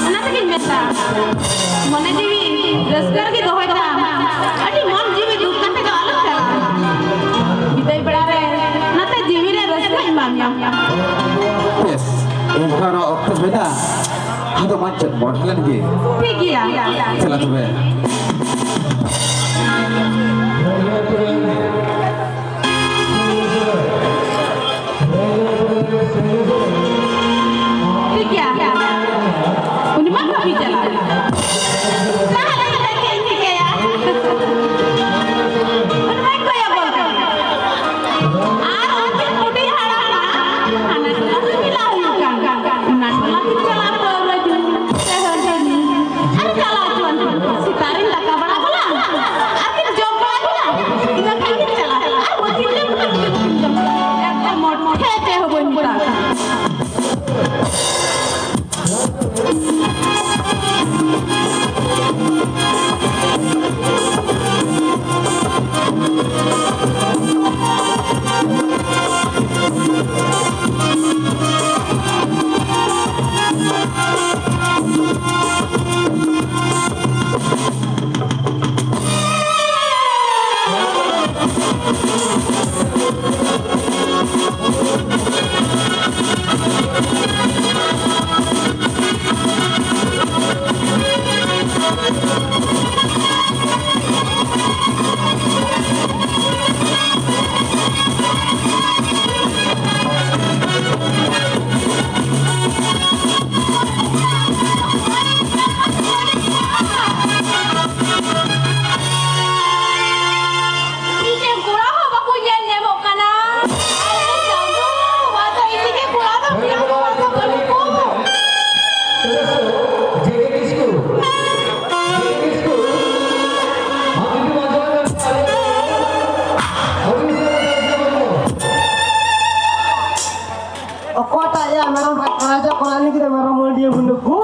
ᱚᱱᱟ ᱛᱮᱜᱤᱧ ᱢᱮᱱᱫᱟ, ᱢᱚᱱᱮ ᱡᱤᱣᱤ ᱨᱟᱹᱥᱠᱟᱹ ᱨᱮᱜᱮ ᱫᱚᱦᱚᱭ ᱛᱟᱢ᱾ ᱟᱹᱰᱤ ᱢᱚᱱ ᱡᱤᱣᱤ ᱫᱩᱠ ᱠᱟᱛᱮ ᱫᱚ ᱟᱞᱚᱢ ᱪᱟᱞᱟᱜᱼᱟ᱾ ᱵᱤᱫᱟᱹᱭ ᱵᱮᱲᱟ ᱨᱮ ᱱᱟᱛᱮ ᱡᱤᱣᱤ ᱨᱮ ᱨᱟᱹᱥᱠᱟᱹ ᱮᱢᱟᱢ ᱧᱟᱢ᱾ ᱵᱮᱥ, ᱮᱱᱠᱷᱟᱱ ᱚᱠᱛᱚ ᱦᱩᱭᱱᱟ᱾ ᱟᱫᱚ ᱢᱟ ᱪᱮᱫ ᱢᱚᱰᱷᱟ ᱞᱮᱱ ᱜᱮ᱾ ᱴᱷᱤᱠ ᱜᱮᱭᱟ᱾ ᱪᱟᱞᱟᱜ ᱛᱚᱵᱮ᱾ ᱴᱷᱤᱠ ᱜᱮᱭᱟ᱾ ᱪᱟᱞᱟᱜ᱾ ᱛᱟᱦᱞᱮ ᱤᱧ ᱫᱚ ᱪᱮᱫ ᱤᱧ ᱪᱤᱠᱟᱹᱭᱟ? ᱩᱱᱤ ᱢᱟᱭ ᱠᱚᱭᱚᱜ ᱜᱚᱫ ᱠᱟᱫᱤᱧ᱾ ᱟᱨ ᱩᱱᱠᱤᱱ ᱵᱩᱰᱷᱤ ᱦᱟᱲᱟᱢ ᱢᱟ ᱦᱟᱱᱟ ᱴᱚᱞᱟ ᱥᱮᱫ ᱪᱟᱞᱟᱣ ᱦᱩᱭᱩᱜ ᱠᱟᱱ, ᱚᱱᱟ ᱴᱚᱞᱟ ᱠᱤᱱ ᱪᱟᱞᱟᱜ ᱯᱟᱹᱣᱨᱟᱹ ᱧᱩ, ᱛᱮᱦᱮᱧ ᱫᱚ ᱟᱨ ᱪᱟᱞᱟᱣ ᱦᱚᱪᱚᱣᱟᱱ ᱠᱤᱱ᱾ ᱥᱮᱛᱟᱜ ᱨᱤᱧ ᱫᱟᱠᱟ ᱵᱟᱲᱟ ᱠᱚᱣᱟ, ᱟᱨ ᱠᱤᱱ ᱡᱚᱢ ᱵᱟᱲᱟ ᱠᱚᱣᱟ, ᱤᱱᱟᱹ ᱠᱷᱟᱱ ᱠᱤᱱ ᱪᱟᱞᱟᱜᱼᱟ᱾ ᱟᱨ ᱵᱟᱹᱠᱤᱱ ᱡᱚᱢ ᱠᱷᱟᱱ ᱪᱮᱫ ᱠᱤᱱ ᱡᱚᱢᱟ? ᱮᱠᱫᱚᱢ ᱢᱚᱴᱷᱮ ᱪᱮᱫ ᱦᱚᱸ ᱵᱟᱹᱧ ᱢᱮᱛᱟ ᱠᱚᱣᱟ᱾ ᱤᱧ ᱨᱮᱱ ᱠᱚᱲᱟ ᱦᱚᱸ ᱵᱟᱠᱚ ᱧᱮᱞ ᱧᱟᱢᱚᱜ ᱠᱟᱱᱟ᱾ ᱟᱞᱮ ᱨᱮᱱ ᱪᱟᱸᱫᱳ ᱵᱟᱵᱟ ᱫᱚ ᱤᱧ ᱛᱮᱜᱮ ᱠᱚᱲᱟ ᱫᱚ ᱯᱮᱲᱟ ᱠᱚ ᱵᱟᱠᱚ ᱵᱟᱹᱱᱩᱜ ᱠᱚ᱾ ᱚᱠᱚᱭᱴᱟᱜ ᱭᱟ ᱢᱮᱨᱚᱢ ᱨᱟᱡᱟ ᱠᱚᱲᱟ ᱞᱟᱹᱜᱤᱫ ᱢᱮᱨᱚᱢ ᱢᱟᱹᱰᱤᱭᱟᱹ ᱵᱩᱱᱰᱟᱹ ᱠᱚ?